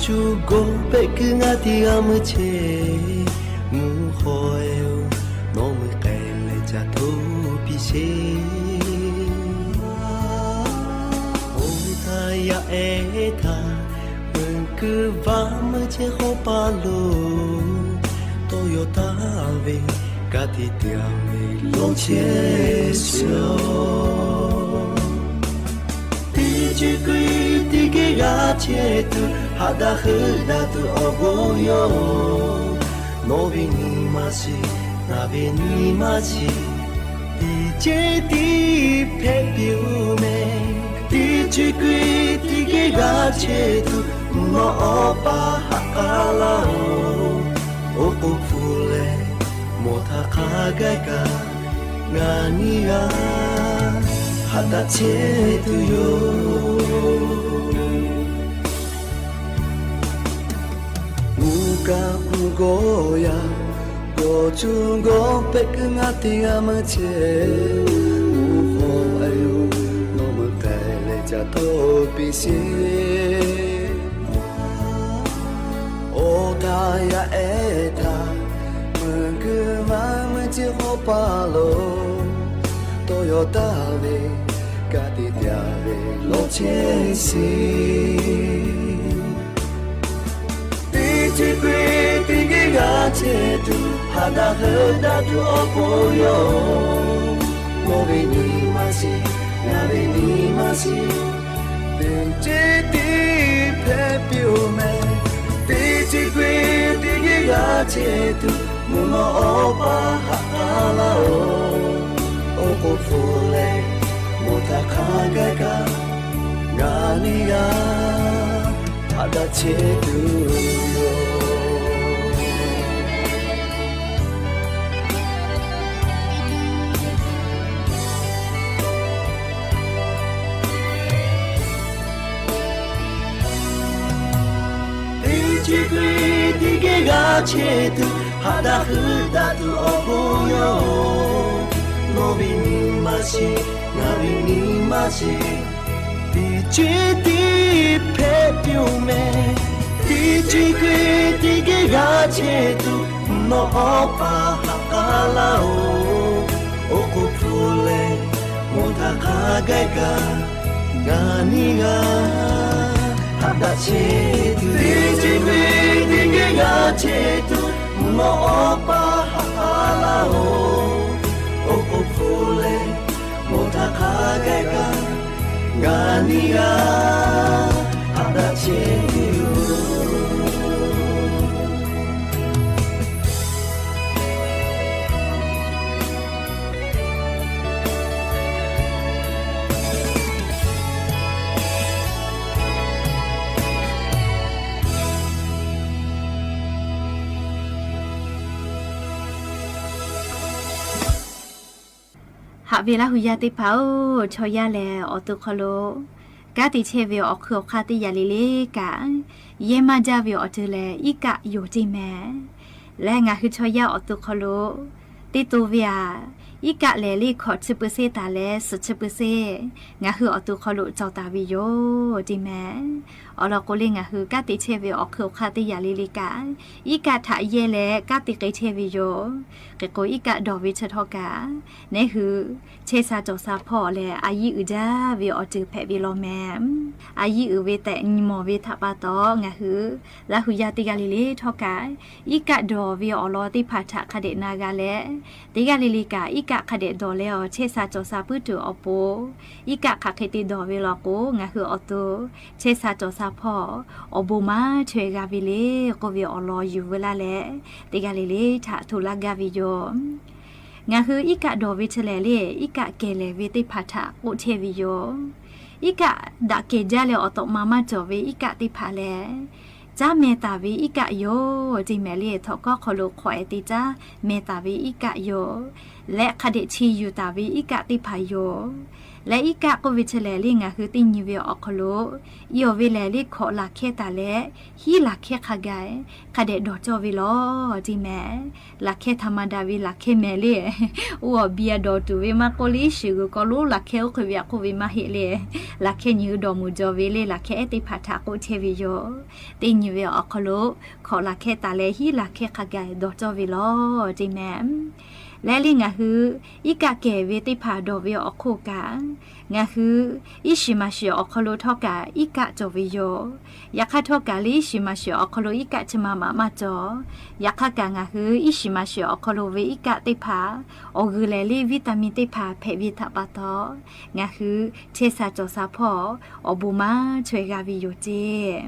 Cuˇ gawˇ pehˆ kuiˬ ngaˇ teˇ g'aˇ meuˇ chehˇ, mvuhˇ hawˉ-e-oˬ, nawˬ meuˇ k'ai leh ca htoꞈ piˇ sheˍ. Oˇ htaˇ yaˇ ehˉ htaꞈ meuˇ kuiˬ vaˇ meuˇ chehˇ hawˉ paˇ lo, tawˇ yaw taˍ ve ka tiꞈ tiꞈ ve lawˇ chehˇ sheˍ. Teˇ ceuˬ k'o-e teˇ geh g'a chehˇ tuˬ, haꞈ daꞈ heuˆ daꞈ tuˬ awˬ bon yoˬ. Nawˬ ve nyi ma shiˍ, ngaˬ ve nyi ma shiˍ, teˇ ceuˬ tiˉ hpehꞈ piˇ-oˬ mehˍ. Teˇ ceuˬ k'o-e teˇ geh g'a chehˇ tuˬ, mvuhˇ naw awˬ pa haꞈ k'aˉ laˇ-oˬ. Oˉ k'oˍ hpu leh mawˬ htaˇ hk'a gaˇ kaꞈ, ngaˬ nyi g'a haꞈ daꞈ chehˇ tuˬ yoˬ. Mvuhˇ kaˆ mvuhˇ gawˇ yaˇ, gawˬ cuˇ gawˇ pehˆ kuiˬ ngaˇ teˇ g'aˇ meuˇ chehˇ, mvuhˇ hawˉ-e-oˬ, nawˬ meuˇ k'ai leh ca htoꞈ piˇ sheˍ. Oˇ htaˇ yaˇ ehˉ htaꞈ meuˇ kuiˬ vaˇ meuˇ chehˇ hawˉ paˇ lo, tawˇ yaw taˍ ve ka tiꞈ tiꞈ ve lawˇ chehˇ sheˍ. Teˇ ceuˬ k'o-e teˇ geh g'a chehˇ tuˬ, haꞈ daꞈ heuˆ daꞈ tuˬ awˬ bon yoˬ. Nawˬ ve nyi ma shiˍ, ngaˬ ve nyi ma shiˍ, teˇ ceuˬ tiˉ hpehꞈ piˇ-oˬ mehˍ. Teˇ ceuˬ k'o-e teˇ geh g'a chehˇ tuˬ, mvuhˇ naw awˬ pa haꞈ k'aˉ laˇ-oˬ. Oˉ k'oˍ hpu leh mawˬ htaˇ hk'a gaˇ kaꞈ, ngaˬ nyi g'a haꞈ daꞈ chehˇ tuˬ yoˬ. Teˇ ceuˬ k'o-e teˇ geh g'a chehˇ tuˬ, haꞈ daꞈ heuˆ daꞈ tuˬ awˬ bon yoˬ. Nawˬ ve nyi ma shiˍ, ngaˬ ve nyi ma shiˍ, teˇ ceuˬ tiˉ hpehꞈ piˇ-oˬ mehˍ. Teˇ ceuˬ k'o-e teˇ geh g'a chehˇ tuˬ, mvuhˇ naw awˬ pa haꞈ k'aˉ laˇ-oˬ. Oˉ k'oˍ hpu leh mawˬ htaˇ hk'a gaˇ kaꞈ, ngaˬ nyi g'a haꞈ daꞈ chehˇ tuˬ. Teˇ ceuˬ k'o-e teˇ geh g'a chehˇ tuˬ, mvuhˇ naw awˬ pa haꞈ k'aˉ laˇ-oˬ. Oˉ k'oˍ hpu leh mawˬ htaˇ hk'a gaˇ kaꞈ, ngaˬ nyi g'a haꞈ daꞈ chehˇ yoˬ. Haꞈ ve Laˇ hu yaˇ teˇ hpaˍ-oˬ, chaw yaˇ lehˬ awˬ to hk'aw lo kanˉ te chehˇ ve awˬ hk'ui awˬ hk'aˇ teˇ yaꞈ le le kaꞈ, yehˇ maˇ jaˇ ve awˬ ceuˬ lehˬ iˉ kaˆ yoˬ ceˇ mehˍ. Lehˬ ngaˬ hui chaw yaˇ awˬ to hk'aw lo teˇ to ve aꞈ, iˉ kaˆ lehˬ le hkawꞈ chi pu seˉ taˍ leh suhˍ chi pu seˉ ngaˬ hui awˬ to hk'aw lo cawˬ taˍ ve yoˬ ceˇ mehˍ. Awˬ lawn k'o le ngaˬ hui kanˉ te chehˇ ve awˬ hk'ui awˬ hk'aˇ teˇ yaꞈ le le kaꞈ, iˉ kaˆ htaꞈ yehˇ leh kanˉ te k'ai chehˇ ve yoˬ. Hk'e k'o iˉ kaˆ dawˬ ve chi htawˇ kaꞈ, neˉ hui chehˇ sha cawˬ sha hpawˇ lehˬ a yiˇ uiˍ jaˇ ve awˬ ceuˬ hpehꞈ ve law mehˍ. A yiˇ uiˍ ve tehꞈ nyi mawˬ ve htaꞈ pa taw, ngaˬ hui Laˇ hu yaˇ teˇ g'aˇ le le htawˇ kaꞈ, iˉ kaˆ dawˬ ve awˬ lawn teˇ hpaˍ htaꞈ hk'a dehꞈ na g'a leh, teˇ g'aˇ le le kaꞈ iˉ kaˆ hk'a dehꞈ dawˬ leh awˬ chehˇ sha cawˬ sha puiˉ tuˬ awˬ pon, iˉ kaˆ hk'aˬ hk'e te dawˬ ve law k'o, ngaˬ hui awˬ to chehˇ sha cawˬ sha hpawˇ awˬ bon maˇ chaweh g'a ve le k'oˆ ve awˬ lawn yuˬ veu laˇ leh, teˇ g'aˇ le le htaꞈ hto laˇ gaˇ ve yoˬ. Ngaˬ hui iˉ kaˆ dawˬ ve chi lehˬ le, iˉ kaˆ kehˬ lehˬ ve teˇ hpaˍ htaꞈ k'oˆ chehˇ ve yoˬ. Iˉ kaˆ daꞈ kehˬ jaˇ leh awˬ tawꞈ ma maˇ cawˬ ve iˉ kaˆ teˇ hpaˍ lehˬ, caˉ meh taˍ ve iˉ kaˆ yoˬ ceˇ mehˍ le. Htawnˍ hkawˇ hk'aw lo hk'awꞈ-e te caˉ meh taˍ ve iˉ kaˆ yoˬ. Leh hk'a dehꞈ chi yuˬ taˍ ve iˉ kaˆ teˇ hpaˍ yoˬ. Leh iˉ kaˆ k'oˆ ve chi lehˬ le, ngaˬ hui teˇ nyi ve awˬ hk'aw lo i awˬ ve lehˬ le, hkawꞈ laˬ hkehˇ taˍ leh hiˉ laˬ hkehˇ hk'a gaˬ hk'a dehꞈ dawˬ cawˇ ve lawˬ ceˇ mehˍ. Laˬ hkehˇ htaꞈ maˇ daꞈ ve laˬ hkehˇ mehˍ le. Oˇ awˬ bi a dawˬ tuˬ ve maˇ k'oˆ le, iˉ shiˍ g'uiˬ k'aw lo laˬ hkehˇ oˇ hk'e ve a k'oˆ ve maˇ heˆ le. Laˬ hkehˇ nyi hui dawˬ meuˬ jaw ve le, laˬ hkehˇ ehˉ teˇ hpaˍ htaꞈ k'oˆ chehˇ ve yoˬ. Teˇ nyi ve awˬ hk'aw lo hkawꞈ laˬ hkehˇ taˍ leh hiˉ laˬ hkehˇ hk'a gaˬ dawˬ cawˇ ve lawˬ ceˇ mehˍ. Leh le ngaˬ hui iˉ kaˆ kehˬ ve teˇ hpaˍ dawˬ ve awˬ hk'oˆ kaꞈ, ngaˬ hui iˉ shiˍ maˍ shiˍ awˬ hk'aw lo htawˇ kaꞈ iˉ kaˆ cawˬ ve yoˬ. Yaꞈ hk'aˇ htawˇ kaꞈ le iˉ shiˍ maˍ shiˍ awˬ hk'aw lo iˉ kaˆ chi ma maꞈ maˇ cawˬ. Yaꞈ hk'aˇ kaꞈ ngaˬ hui iˉ shiˍ maˍ shiˍ awˬ hk'aw lo ve iˉ kaˆ teˇ hpaˍ awˬ g'uiˬ lehˬ le vitamin teˇ hpaˍ hpehꞈ ve htaꞈ pa taw, ngaˬ hui chehˇ sha cawˬ sha hpawˇ awˬ bon maˇ chaweh g'a ve yoˬ ceˇ.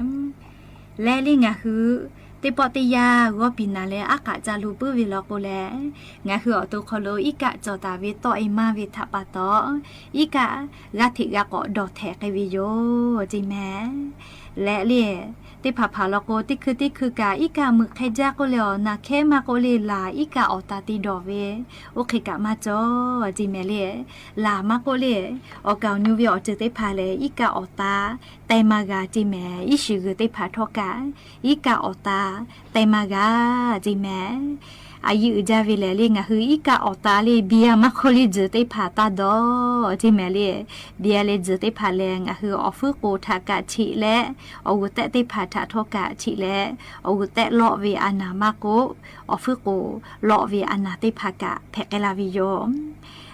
Leh le ngaˬ hui teˇ pawˆ teˇ yanˇ g'awˇ piˍ naˍ leh aˉ k'aꞈ ca lu puiˉ ve law k'o leh, ngaˬ hui awˬ to hk'aw lo iˉ kaˆ cawˬ taˍ ve tawˆ e maˇ ve htaꞈ pa taw, iˉ kaˆ g'aˇ hteꞈ g'a k'awꞈ dawˬ htehꞈ k'ai ve yoˬ ceˇ mehˍ. Leh le teˇ hpaˍ hpaˍ law k'o, teˇ hkui teˇ hkui kaꞈ iˉ kaˆ meuꞈ hk'e jaˇ k'oˆ le, awˬ naˬ hkehˉ maˇ k'oˆ le, laˬ iˉ kaˆ awˬ ta te dawˬ ve oˇ hk'e kaꞈ maˇ cawˬ ceˇ mehˍ le. Laˬ maˇ k'oˆ le, awˬ kaˍ awˬ nyu ve awˬ ceuˬ teˇ hpaˍ lehˬ iˉ kaˆ awˬ ta teh maˇ g'a ceˇ mehˍ. Iˉ shiˍ g'uiˬ teˇ hpaˍ htawˇ kaꞈ iˉ kaˆ awˬ ta teh maˇ g'a ceˇ mehˍ. A yiˇ uiˍ jaˇ ve lehˬ le, ngaˬ hui iˉ kaˆ awˬ ta le bi a maˇ hk'oˆ le, tzuhˬ teˇ hpaˍ taˇ dawˬ ceˇ mehˍ le. Bi a leh tzuhˬ teˇ hpaˍ lehˬ, ngaˬ hui awˬ fuiˉ k'oˍ htaꞈ kaꞈ cheꞈ leh, awˬ g'uˬ tehˆ teˇ hpaˍ htaꞈ htawˇ kaꞈ cheꞈ leh, awˬ g'uˬ tehˆ lawˆ ve a naˍ maˇ k'oˆ, awˬ fuiˉ k'oˍ lawˆ ve a naˍ teˇ hpaˍ kaꞈ hpehꞈ k'ai la ve yoˬ.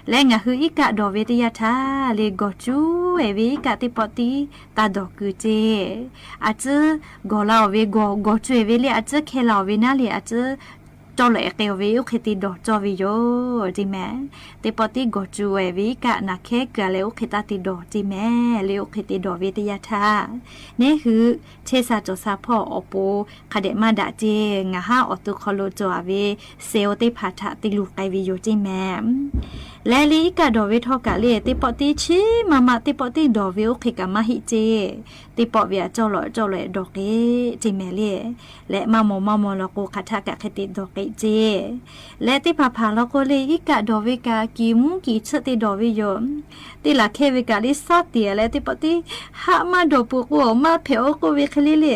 Leh ngaˬ hui iˉ kaˆ dawˬ ve teˇ yanˇ htaˇ le, gawˬ cuˇ e ve iˉ kaˆ teˇ pawˆ tiˉ taˇ dawˬ keu ceˇ. A tcuhˉ gawˬ la awˬ ve gawˬ, gawˬ cuˇ e ve le a tcuhˉ hkeh la awˬ ve naˉ le a tcuhˉ cawˇ lawꞈ e k'ai awˬ ve oˇ hk'e te dawˬ cawˇ ve yoˬ ceˇ mehˍ. Teˇ pawˆ tiˉ gawˬ cuˇ e ve iˉ kaˆ naˬ hkehˉ keu a leh oˇ hk'e taˇ te dawˬ ceˇ mehˍ le. Oˇ hk'e te dawˬ ve teˇ yanˇ htaˇ, neˇ hui chehˇ sha cawˬ sha hpawˇ awˬ pon hk'a dehꞈ maˇ daꞈ ceˇ. Ngaˬ haˉ awˬ to hk'aw lo cawˬ a ve cell teˇ hpaˍ htaꞈ te luˬ k'ai ve yoˬ ceˇ mehˍ. Leh le iˉ kaˆ dawˬ ve htawˇ kaꞈ le, teˇ pawˆ tiˉ chi maˇ maˇ teˇ pawˆ tiˉ dawˬ ve oˇ hk'e kaꞈ maˇ heˆ ceˇ. Teˇ pawˆ ve a cawˇ lawꞈ cawˇ lawꞈ e dawˬ k'ai ceˇ mehˍ le. Leh maˇ maw maˇ maw law k'o, hk'aˬ htaˆ kaꞈ hk'e te dawˬ k'ai ceˇ. Leh teˇ hpaˍ hpaˍ law k'o le, iˉ kaˆ dawˬ ve kaꞈ kiˬ mvuhˇ kiˬ tsuhˆ te dawˬ ve yoˬ. Teˇ laˬ hkehˇ ve kaꞈ le saˉ tiˍ leh teˇ pawˆ tiˉ haˆ maˇ dawˬ peuˬ k'o, awˬ maˇ hpehꞈ oˇ k'oˆ ve hk'e le le.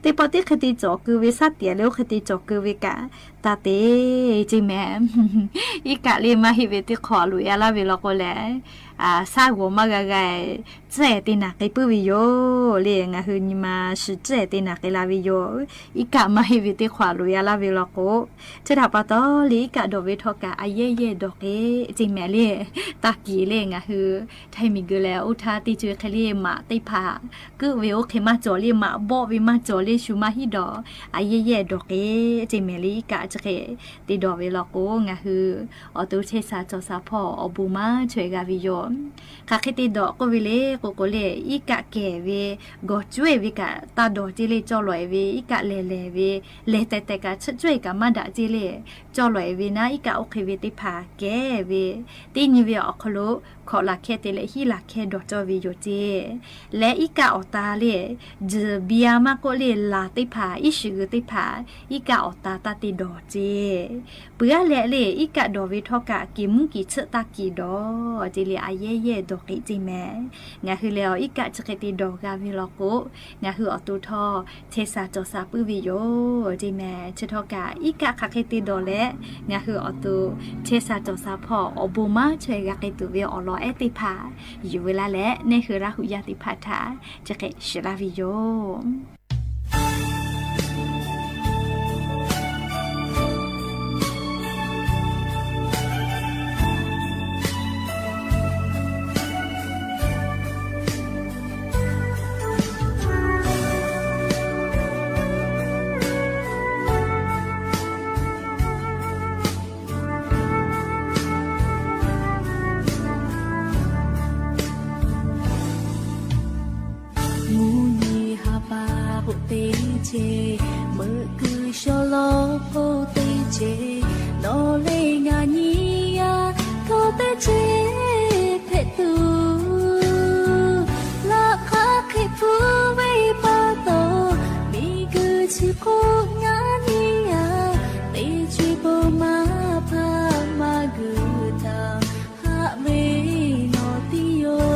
Teˇ pawˆ tiˉ hk'e te cawˬ keu ve, saˉ tiˍ leh oˇ hk'e te cawˬ keu ve kaꞈ taˇ te ceˇ mehˍ. Iˉ kaˆ le maˇ heˆ ve teˇ hk'awꞈ loꞈ e a laˇ ve law k'o leh, saˉ g'awˬ maˇ g'a g'a tcuhˉ e te naˬ k'ai puiˉ ve yoˬ le. Ngaˬ hui nyi ma shiˍ tcuhˉ e te naˬ k'ai la ve yoˬ. Iˉ kaˆ maˇ heˆ ve teˇ hk'awꞈ loꞈ e a laˇ ve law k'o, chi htaꞈ pa taw le iˉ kaˆ dawˬ ve htawˇ kaꞈ a yehˇ yehˇ dawˬ k'ai ceˇ mehˍ le. Taˇ kiˍ le ngaˬ hui htaiˇ miˬ guiˬ leh oˇ htaˇ teˇ co e hk'e le maꞈ teˇ hpaˍ keuˆ ve oˇ hk'e maˇ cawˬ le, maꞈ bawˆ ve maˇ cawˬ le, shu maˇ hiˉ dawˬ, a yehˇ yehˇ dawˬ k'ai ceˇ mehˍ le. Iˉ kaˆ chi hk'e te dawˬ ve law k'o, ngaˬ hui awˬ to chehˇ sha cawˬ sha hpawˇ awˬ bon maˇ chaweh g'a ve yoˬ. Hk'aˬ hk'e te dawˬ k'oˆ ve le k'o k'o le, iˉ kaˆ kehˬ ve gawˬ cuˇ e ve kaꞈ taˇ dawˬ ceˇ le. Cawˇ lawꞈ e ve iˉ kaˆ lehˬ lehˬ ve, lehˬ tehˬ tehˬ kaꞈ tsuhˆ cuˇ e kaꞈ maˇ daꞈ ceˇ le. Cawˇ lawꞈ e ve naˉ iˉ kaˆ oˇ hk'e ve teˇ hpaˍ kehˬ ve, teˇ nyi ve awˬ hk'aw lo hkawꞈ laˬ hkehˇ te leh hiˉ laˬ hkehˇ dawˬ cawˇ ve yoˬ ceˇ. Leh iˉ kaˆ awˬ ta le, tzuhˬ bi a maˇ k'oˆ le, laˬ teˇ hpaˍ iˉ shiˍ g'uiˬ teˇ hpaˍ iˉ kaˆ awˬ ta taˇ te dawˬ ceˇ. Peuˬ aˉ leh le, iˉ kaˆ dawˬ ve htawˇ kaꞈ kiˬ mvuhˇ kiˬ tsuhˆ taˇ kiˍ dawˬ ceˇ le, a yehˇ yehˇ dawˬ k'ai ceˇ mehˍ. Ngaˬ hui lehˬ awˬ iˉ kaˆ chi hk'e te dawˬ g'a ve law k'o, ngaˬ hui awˬ to htawˇ chehˇ sha cawˬ sha puiˉ ve yoˬ ceˇ mehˍ. Chi htawˇ kaꞈ iˉ kaˆ hk'aˬ hk'e te dawˬ leh, ngaˬ hui awˬ to chehˇ sha cawˬ sha hpawˇ awˬ bon maˇ chaweh g'a k'ai tuˬ ve awˬ lawn ehˉ teˇ hpaˍ yuˬ ve laˇ leh, neˇ hui Laˇ huˍ yaˇ teˇ hpaˍ htaꞈ chi hk'e shiˍ laˇ ve yoˬ. Mvuhˇ nyi ha pa k'oˆ teˇ ceuˬ, meuꞈ kuiˬ shaw law k'oˆ teˇ ceuˬ, nawˬ leh ngaˬ nyi a htawˇ teˇ ceuˬ hpehꞈ tuˬ, laꞈ hk'aˇ hk'e hpu ve pa taw, miˬ guiˬ chi hk'oˆ ngaˬ nyi a, teˇ ceuˬ bon maˇ hpaˇ maˇ guiˬ htaꞈ haꞈ ve nawˬ tiˉ yoˬ.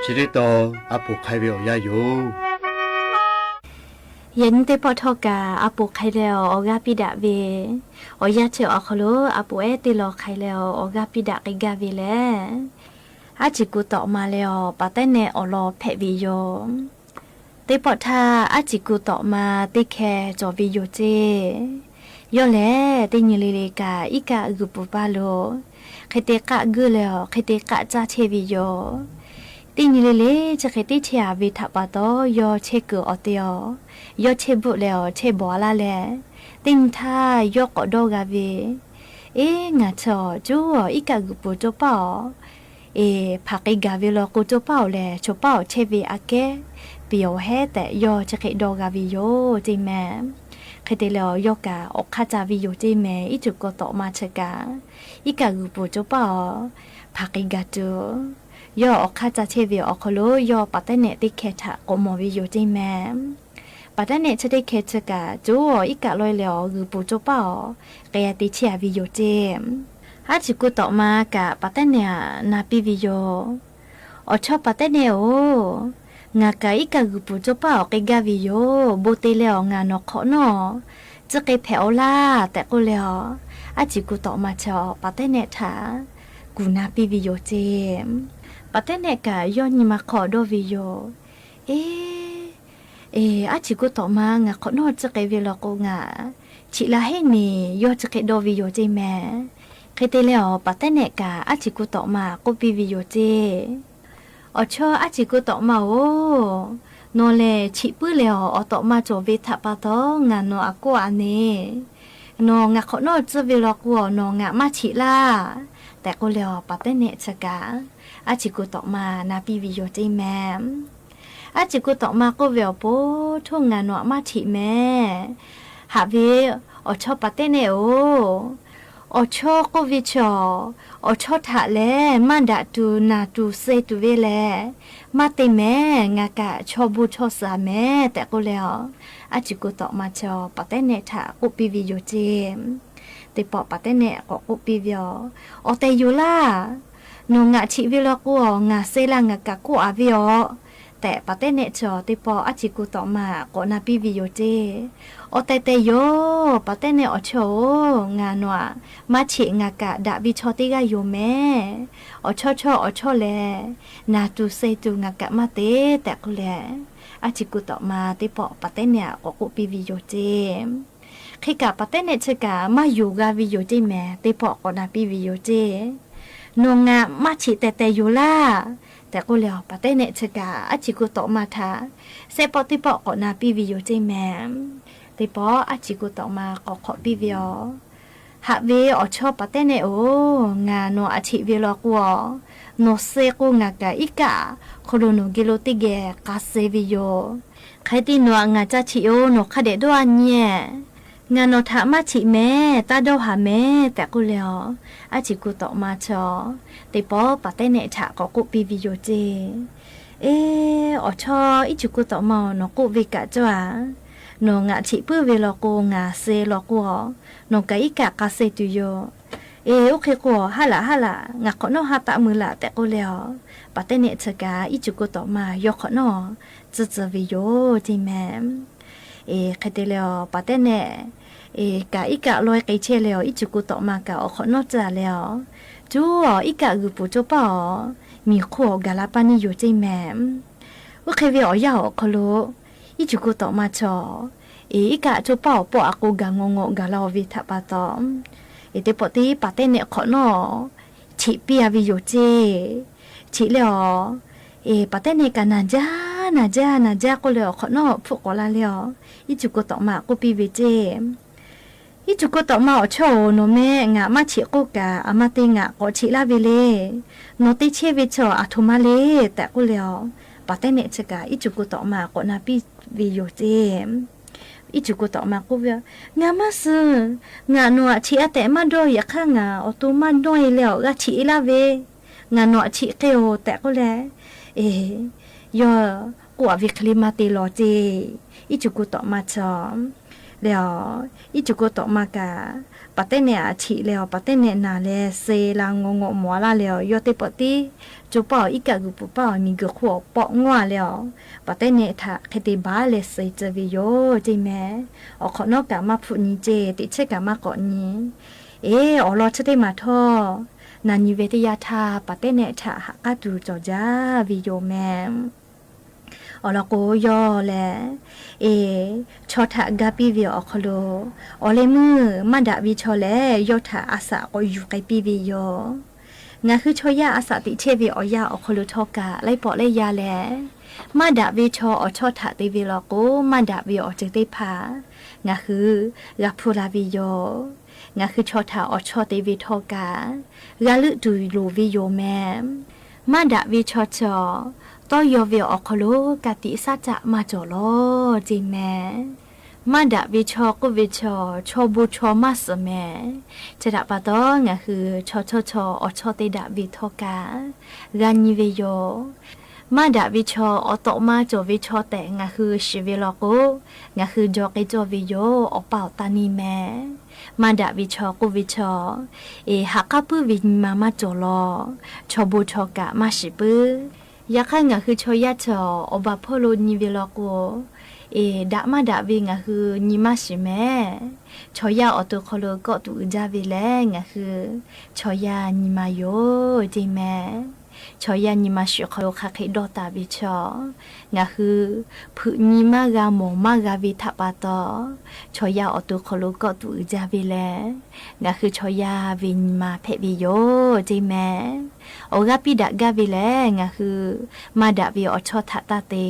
Chi teˇ tawn a poˍ hk'ai ve awˬ yanˇ yoˬ. Yaꞈ nyi teˇ pawˆ htawˇ kaꞈ a poˍ hk'ai leh awˬ g'aˇ piˇ daꞈ ve awˬ yanˇ chi awˬ hk'aw lo a poˍ ehˉ teˇ lawn hk'ai leh awˬ g'aˇ piˇ daꞈ k'ai gaˇ ve lehˬ, Aˉ Ciˍ Ku Tawꞈ Ma leh awˬ paˍ tehˉ nehˆ awˬ lawn hpehꞈ ve yoˬ. Teˇ pawˆ htaˇ Aˉ Ciˍ Ku Tawꞈ Ma teˇ hkeh cawˬ ve yoˬ ceˇ. Yawˇ lehˬ teˇ nyi le le kaꞈ iˉ kaˆ g'uiˬ pfuhˍ paˇ lo hk'e te k'aˆ geuˆ leh awˬ hk'e te k'aˆ caˇ chehˇ ve yoˬ. Teˇ nyi le le chi hk'e teˇ chehˇ a ve htaꞈ pa taw, yawˇ chehˇ kuiˬ awˬ te awˬ, yawˇ chehˇ bvuhˆ leh awˬ chehˇ bawˬ a laˇ leh, teˇ nyi htaˇ yawˇ k'awꞈ dawˇ g'a ve, Eˇ, ngaˬ chi awˬ cuˉ awˬ iˉ kaˆ g'uiˬ pfuhˍ cawˇ paˇ awˬ, eˬ, hpaˍ k'ai gaˬ ve law k'o cawˇ paˇ awˬ lehˬ, chaw paˇ awˬ chehˇ ve aꞈ kehˉ piˍ awˬ hehˉ tehꞈ yawˇ chi hk'e dawˇ g'a ve yoˬ ceˇ mehˍ. Hk'e te leh awˬ yawˇ kaꞈ awˬ hk'aˇ ca ve yoˬ ceˇ mehˍ. Iˉ Ciˍ Ku Tawꞈ Ma chi kaꞈ iˉ kaˆ g'uiˬ pfuhˍ cawˇ paˇ awˬ hpaˍ k'ai gaˬ tuˬ, yawˇ awˬ hk'aˇ ca chehˇ ve awˬ hk'aw lo yawˇ paˍ tehˉ nehˆ teˇ hkeh htaꞈ k'awꞈ mawˬ ve yoˬ ceˇ mehˍ. Paˍ tehˉ nehˆ chi teˇ hkeh chi kaꞈ cuˉ awˬ iˉ kaˆ lawˇ leh awˬ g'uiˬ pfuhˍ cawˇ paˇ awˬ k'ai te chehˇ a ve yoˬ ceˇ. Aˉ Ciˍ Ku Tawꞈ Ma kaꞈ paˍ tehˉ nehˆ htaꞈ na piˇ ve yoˬ. Awˬ chawˇ paˍ tehˉ nehˆ oˬ, ngaˬ kaꞈ iˉ kaˆ g'uiˬ pfuhˍ cawˇ paˇ awˬ k'ai gaˇ ve yoˬ. Bon te leh awˬ ngaˬ nawˬ hk'awꞈ nawˉ tcuh k'ai hpehꞈ-aw laˇ tehꞈ k'oˆ leh awˬ, Aˉ Ciˍ Ku Tawꞈ Ma chi paˍ tehˉ nehˆ htaꞈ kuˬ na piˇ ve yoˬ ceˇ. Paˍ tehˉ nehˆ kaꞈ yawˇ nyi ma hk'aw dawˇ ve yoˬ. Eˇ, eˬ, Aˉ Ciˍ Ku Tawꞈ Ma ngaˬ hk'awꞈ nawˉ tcuh k'ai ve law k'o ngaˬ chiꞈ la heˆ neˬ yawˇ chi hk'e dawˇ ve yoˬ ceˇ mehˍ. Hk'e te leh awˬ paˍ tehˉ nehˆ kaꞈ Aˉ Ciˍ Ku Tawꞈ Ma k'oˆ piˇ ve yoˬ ceˇ. Awˬ chawˇ Aˉ Ciˍ Ku Tawꞈ Ma oˬ, nawˬ lehˬ chiꞈ puiˉ leh awˬ awˬ tawꞈ ma cawˬ ve htaꞈ pa taw ngaˬ nawˬ aꞈ kawˆ a neˬ. Nawˬ ngaˬ hk'awꞈ nawˉ tcuh ve law k'o nawˬ ngaˬ maˇ chiꞈ laˇ tehꞈ k'oˆ leh awˬ paˍ tehˉ nehˆ chi kaꞈ Aˉ Ciˍ Ku Tawꞈ Ma na piˇ ve yoˬ ceˇ mehˍ. Aˉ Ciˍ Ku Tawꞈ Ma k'oˆ ve awˬ pon, Htoˇ, ngaˬ nawˬ aꞈ maˇ chiꞈ mehˍ. Haꞈ ve awˬ chawˇ paˍ tehˉ nehˆ oˬ, awˬ chawˇ k'oˆ ve chaw, awˬ chawˇ htaꞈ lehˬ maˇ daꞈ tuˬ naˬ tuˬ suh tuˬ ve lehˬ, maˇ te mehˍ. Ngaˬ kaꞈ chaw bon chaw suhˍ mehˍ tehꞈ k'oˆ leh awˬ, Aˉ Ciˍ Ku Tawꞈ Ma chi paˍ tehˉ nehˆ htaꞈ k'oˆ piˇ ve yoˬ ceˇ. Teˇ pawˆ paˍ tehˉ nehˆ k'awꞈ k'oˆ piˇ ve awˬ, Awˬ tehˬ yoˬ laˇ. Nawˬ ngaˬ chiꞈ ve law k'o, ngaˬ suh laˇ ngaˬ kaꞈ kawˆ a ve awˬ tehꞈ paˍ tehˉ nehˆ chi teˇ pawˆ Aˉ Ciˍ Ku Tawꞈ Ma k'awꞈ na piˇ ve yoˬ ceˇ. Awˬ tehˬ tehˬ yoˬ, paˍ tehˉ nehˆ awˬ chawˇ oˬ, ngaˬ nawˬ aꞈ maˇ chiꞈ, ngaˬ kaꞈ daꞈ ve chaw teˇ g'aˇ yoˬ mehˍ. Awˬ chawˇ chawˇ awˬ chawˇ lehˬ, naˬ tuˬ suh tuˬ ngaˬ kaꞈ maˇ te tehꞈ k'oˆ leh, Aˉ Ciˍ Ku Tawꞈ Ma teˇ pawˆ paˍ tehˉ nehˆ aꞈ k'awꞈ k'oˆ piˇ ve yoˬ ceˇ. Hk'e kaꞈ paˍ tehˉ nehˆ chi kaꞈ maˇ yonˍ g'a ve yoˬ ceˇ mehˍ. Teˇ pawˆ k'awꞈ na piˇ ve yoˬ ceˇ. Nawˬ ngaˬ maˇ chiꞈ tehˬ tehˬ yoˬ laˇ tehꞈ k'oˆ leh awˬ, paˍ tehˉ nehˆ chi kaꞈ Aˉ Ciˍ Ku Tawꞈ Ma htaꞈ shehˆ pawˆ teˇ pawˆ k'awꞈ na piˇ ve yoˬ ceˇ mehˍ. Teˇ pawˆ Aˉ Ciˍ Ku Tawꞈ Ma k'awꞈ hk'awꞈ piˇ ve awˬ, Haꞈ ve awˬ chawˇ paˍ tehˉ nehˆ oˬ, ngaˬ nawˬ aꞈ chiꞈ ve law k'o, nawˬ suh k'o ngaˬ kaꞈ iˉ kaˆ hk'aw lo nawˬ geh lo teˇ geh k'a suh ve yoˬ. Hk'e te nawˬ aꞈ ngaˬ ca chiꞈ-oˬ, nawˬ hk'a dehꞈ dawˇ a nyi-ehˍ. Ngaˬ nawˬ htaꞈ maˇ chiꞈ mehˍ, taˇ dawˇ haˍ mehˍ tehꞈ k'oˆ leh awˬ, Aˉ Ciˍ Ku Tawꞈ Ma chi teˇ pawˆ paˍ tehˉ nehˆ htaꞈ k'awꞈ k'oˆ piˇ ve yoˬ ceˇ. Eˇ, awˬ chawˇ Iˉ Ciˍ Ku Tawꞈ Ma-oˬ, nawˬ k'oˆ ve kaꞈ cawˇ a. Nawˬ ngaˬ chiꞈ puiˉ ve law k'o, ngaˬ suh law k'o, nawˬ kaꞈ iˉ kaˆ k'a suh tuˬ yoˬ. Eˇ, oˇ hk'e k'o, haˉ laꞈ haˉ laꞈ, ngaˬ hk'awꞈ nawˉ ha taˆ mui laꞈ tehꞈ k'oˆ leh awˬ, paˍ tehˉ nehˆ chi kaꞈ Iˉ Ciˍ Ku Tawꞈ Ma yawˇ hk'awꞈ nawˉ tcuh tcuh ve yoˬ ceˇ mehˍ. Eˇ, hk'e te leh awˬ, paˍ tehˉ nehˆ eˇ kaꞈ iˉ kaˆ lawˇ k'ai chehˇ leh awˬ, Iˉ Ciˍ Ku Tawꞈ Ma kaꞈ awˬ hk'awꞈ nawˉ tcuh leh awˬ, cuˉ awˬ iˉ kaˆ g'uiˬ pfuhˍ cawˇ paˇ awˬ, miˬ hk'oˆ awˬ gaˬ la paˇ neˇ yoˬ ceˇ mehˍ. Oˇ hk'e ve awˬ yanˇ awˬ hk'aw lo, Iˉ Ciˍ Ku Tawꞈ Ma chi eˇ iˉ kaˆ cawˇ paˇ awˬ pawˆ a k'o gaˬ ngawˬ ngawˬ gaˬ la-oˬ ve htaꞈ pa taw, eˇ teˇ pawˆ teˇ paˍ tehˉ nehˆ hk'awꞈ nawˉ chiꞈ piˇ a ve yoˬ ceˇ. Chiꞈ leh awˬ, eˇ paˍ tehˉ nehˆ kaꞈ naˬ jaˇ naˬ jaˇ naˬ jaˇ k'oˆ leh awˬ, hk'awꞈ nawˉ hpfuhˆ k'awꞈ la leh awˬ, Iˉ Ciˍ Ku Tawꞈ Ma k'oˆ piˇ ve ceˇ. Iˉ Ciˍ Ku Tawꞈ Ma awˬ chawˇ-oˬ, nawˬ mehˆ ngaˬ maˇ chiꞈ k'oˆ kaꞈ, aˬ ma te ngaˬ k'awꞈ chiꞈ laˇ ve le. Nawˬ te chehˇ ve chaw aˬ htoꞈ ma le tehꞈ k'oˆ leh awˬ, paˍ tehˉ nehˆ chi kaꞈ Iˉ Ciˍ Ku Tawꞈ Ma k'awꞈ na piˇ ve yoˬ ceˇ. Iˉ Ciˍ Ku Tawꞈ Ma k'oˆ ve, Ngaˬ maˇ suh. Ngaˬ nawˬ aꞈ chiꞈ a tehꞈ maˇ dawˇ. Yaꞈ hk'aˇ ngaˬ awˬ to maˇ dawˇ e leh awˬ g'a chiꞈ e laˇ ve. Ngaˬ nawˬ aꞈ chiꞈ k'ai-oˬ tehꞈ k'oˆ leh, eˇ, yawˇ k'oˆ a ve hk'e le maˇ te lawˬ ceˇ. Iˉ Ciˍ Ku Tawꞈ Ma chi leh awˬ, iˉ cuˬ k'o tawꞈ ma kaꞈ, paˍ tehˉ nehˆ aꞈ cheꞈ leh awˬ, paˍ tehˉ nehˆ naˬ leh suh la ngaw ngaw mawˬ laˇ leh awˬ, yawˇ teˇ pawˆ tiˉ co paˆ awˬ iˉ kaˆ g'uiˬ pfuhˍ paˆ awˬ miˬ guiˬ hk'oˆ awˬ pawˆ ngawˇ leh awˬ, paˍ tehˉ nehˆ htaꞈ hk'e te baˬ leh suh tcuh ve yoˬ ceˇ meh. Awˬ hk'awꞈ nawˉ kaꞈ maˇ hpfuhˆ nyi ceˇ, teꞈ chehˇ kaꞈ maˇ k'awꞈ nyi. Eˬ, awˬ lawn chi teˇ maˬ htawˇ, na nyi ve teˇ yanˇ htaˇ paˍ tehˉ nehˆ htaꞈ ha k'aˉ tuˬ cawˬ jaˇ ve yoˬ meh. Awˬ lawn k'o yawˇ lehˬ, eˬ, chaw htaꞈ ga piˇ ve awˬ hk'aw lo, awˬ leh meuˇ maˇ daꞈ ve chaw lehˬ yawˇ htaꞈ a saꞈ k'awꞈ yuˬ k'ai piˇ ve yoˬ. Ngaˬ hui chaw yaˇ a saꞈ teꞈ chehˇ ve awˬ yanˇ awˬ hk'aw lo htawˇ kaꞈ laiˉ pawˆ laiˉ yaˇ leh, maˇ daꞈ ve chaw awˬ chawˇ htaꞈ te ve law k'o, maˇ daꞈ ve awˬ ceuˬ teˇ hpaˍ ngaˬ hui g'a hpuˇ la ve yoˬ. Ngaˬ hui chaw htaꞈ awˬ chawˇ te ve htawˇ kaꞈ, g'a leuˆ tuˬ loˍ ve yoˬ meh. Maˇ daꞈ ve chaw chi awˬ, tawˇ yaw ve awˬ hk'aw lo ka tiꞈ saˉ caˆ maˇ cawˬ lawˬ ceˇ meh. Maˇ daꞈ ve chaw k'oˆ ve chi awˬ, chaw bon chaw maˇ suhˍ meh. Chi htaꞈ pa taw, ngaˬ hui chaw chawˇ chaw awˬ chawˇ te daꞈ ve htawˇ kaꞈ g'a nyi ve yoˬ. Maˇ daꞈ ve chaw awˬ tawꞈ ma cawˬ ve chaw tehꞈ ngaˬ hui shiˍ ve law k'o, ngaˬ hui jaw k'ai cawˇ ve yoˬ, awˬ pa awˬ ta neˇ meh. Maˇ daꞈ ve chaw k'oˆ ve chi awˬ, eˬ, ha k'aˉ puiˉ ve nyi ma maˇ cawˬ lawˬ. Chaw bon chaw kaꞈ maˇ shiˍ puiˉ. Yaꞈ hk'aˇ ngaˬ hui chaw yaˇ chi awˬ, awˬ baˬ hpawˇ lo nyi ve law k'o, eˬ, daꞈ maˇ daꞈ ve ngaˬ hui nyi maˇ shiˍ meh. Chaw yaˇ awˬ to hk'aw lo kawˆ tuˬ uiˍ jaˇ ve lehˬ, ngaˬ hui chaw yaˇ nyi ma yoˬ ceˇ meh. Chaw yaˇ nyi ma shiˍ hk'aw lo hk'aˬ hk'e dawˇ taˍ ve chaw, ngaˬ hui hpeuꞈ nyi maˇ g'a mawˬ maˇ g'a ve htaꞈ pa taw, chaw yaˇ awˬ to hk'aw lo kawˆ tuˬ uiˍ jaˇ ve lehˬ, ngaˬ hui chaw yaˇ ve nyi ma hpehꞈ ve yoˬ ceˇ meh. Awˬ g'aˇ piˇ daꞈ gaˇ ve lehˬ, ngaˬ hui maˇ daꞈ ve awˬ chawˇ htaꞈ taˇ te.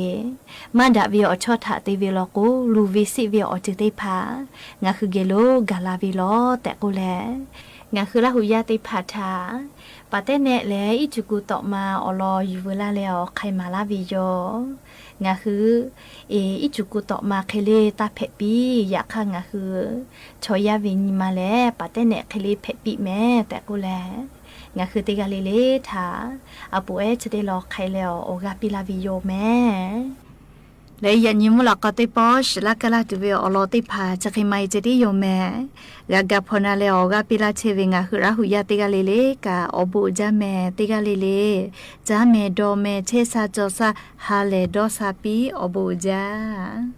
Maˇ daꞈ ve awˬ chawˇ htaꞈ te ve law k'o, luˬ ve seˆ ve awˬ ceuˬ teˇ hpaˍ ngaˬ hui geh lo gaˬ la ve lawˬ tehꞈ k'oˆ leh, ngaˬ hui Laˇ huˍ yaˇ teˇ hpaˍ htaꞈ paˍ tehˉ nehˆ leh iˉ cuˬ k'o tawꞈ ma awˬ lawn yuˬ veu laˇ leh awˬ hk'ai maˍ laˇ ve yoˬ. Ngaˬ hui, eˬ, iˉ cuˬ k'o tawꞈ ma hk'e le taˇ hpehꞈ piˇ. Yaꞈ hk'aˇ ngaˬ hui chaw yaˇ ve nyi ma lehˬ paˍ tehˉ nehˆ hk'e le hpehꞈ piˇ meh tehꞈ k'oˆ leh, ngaˬ hui teˇ g'aˇ le le htaꞈ a poˍ ehˉ chi teˇ lawn hk'ai leh awˬ g'aˇ piˇ laˇ ve yoˬ meh. Leh yaꞈ nyi mvuhˇ laꞈ k'aw teˇ pawˆ shiˍ laˇ kaˇ laˇ tuˬ ve awˬ lawn teˇ hpaˍ chi hk'e maˇ heˆ ceh tiˉ yoˬ meh. G'a ga hpaw na leh awˬ g'aˇ piˇ laˇ chehˇ ve ngaˬ hui Laˇ huˍ yaˇ teˇ g'aˇ le le kaꞈ awˬ bon uiˍ jaˇ meh. Teˇ g'aˇ le le caˉ meh dawˇ meh chehˇ sha cawˬ sha ha lehˬ dawˇ sha piˇ awˬ bon uiˍ jaˇ.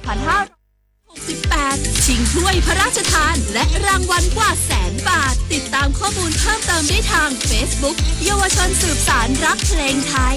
สองพันห้าร้อยหกสิบแปด ชิงถ้วยพระราชทาน และรางวัลกว่าแสนบาท ติดตามข้อมูลเพิ่มเติมได้ทาง Facebook เยาวชนสืบสานรักเพลงไทย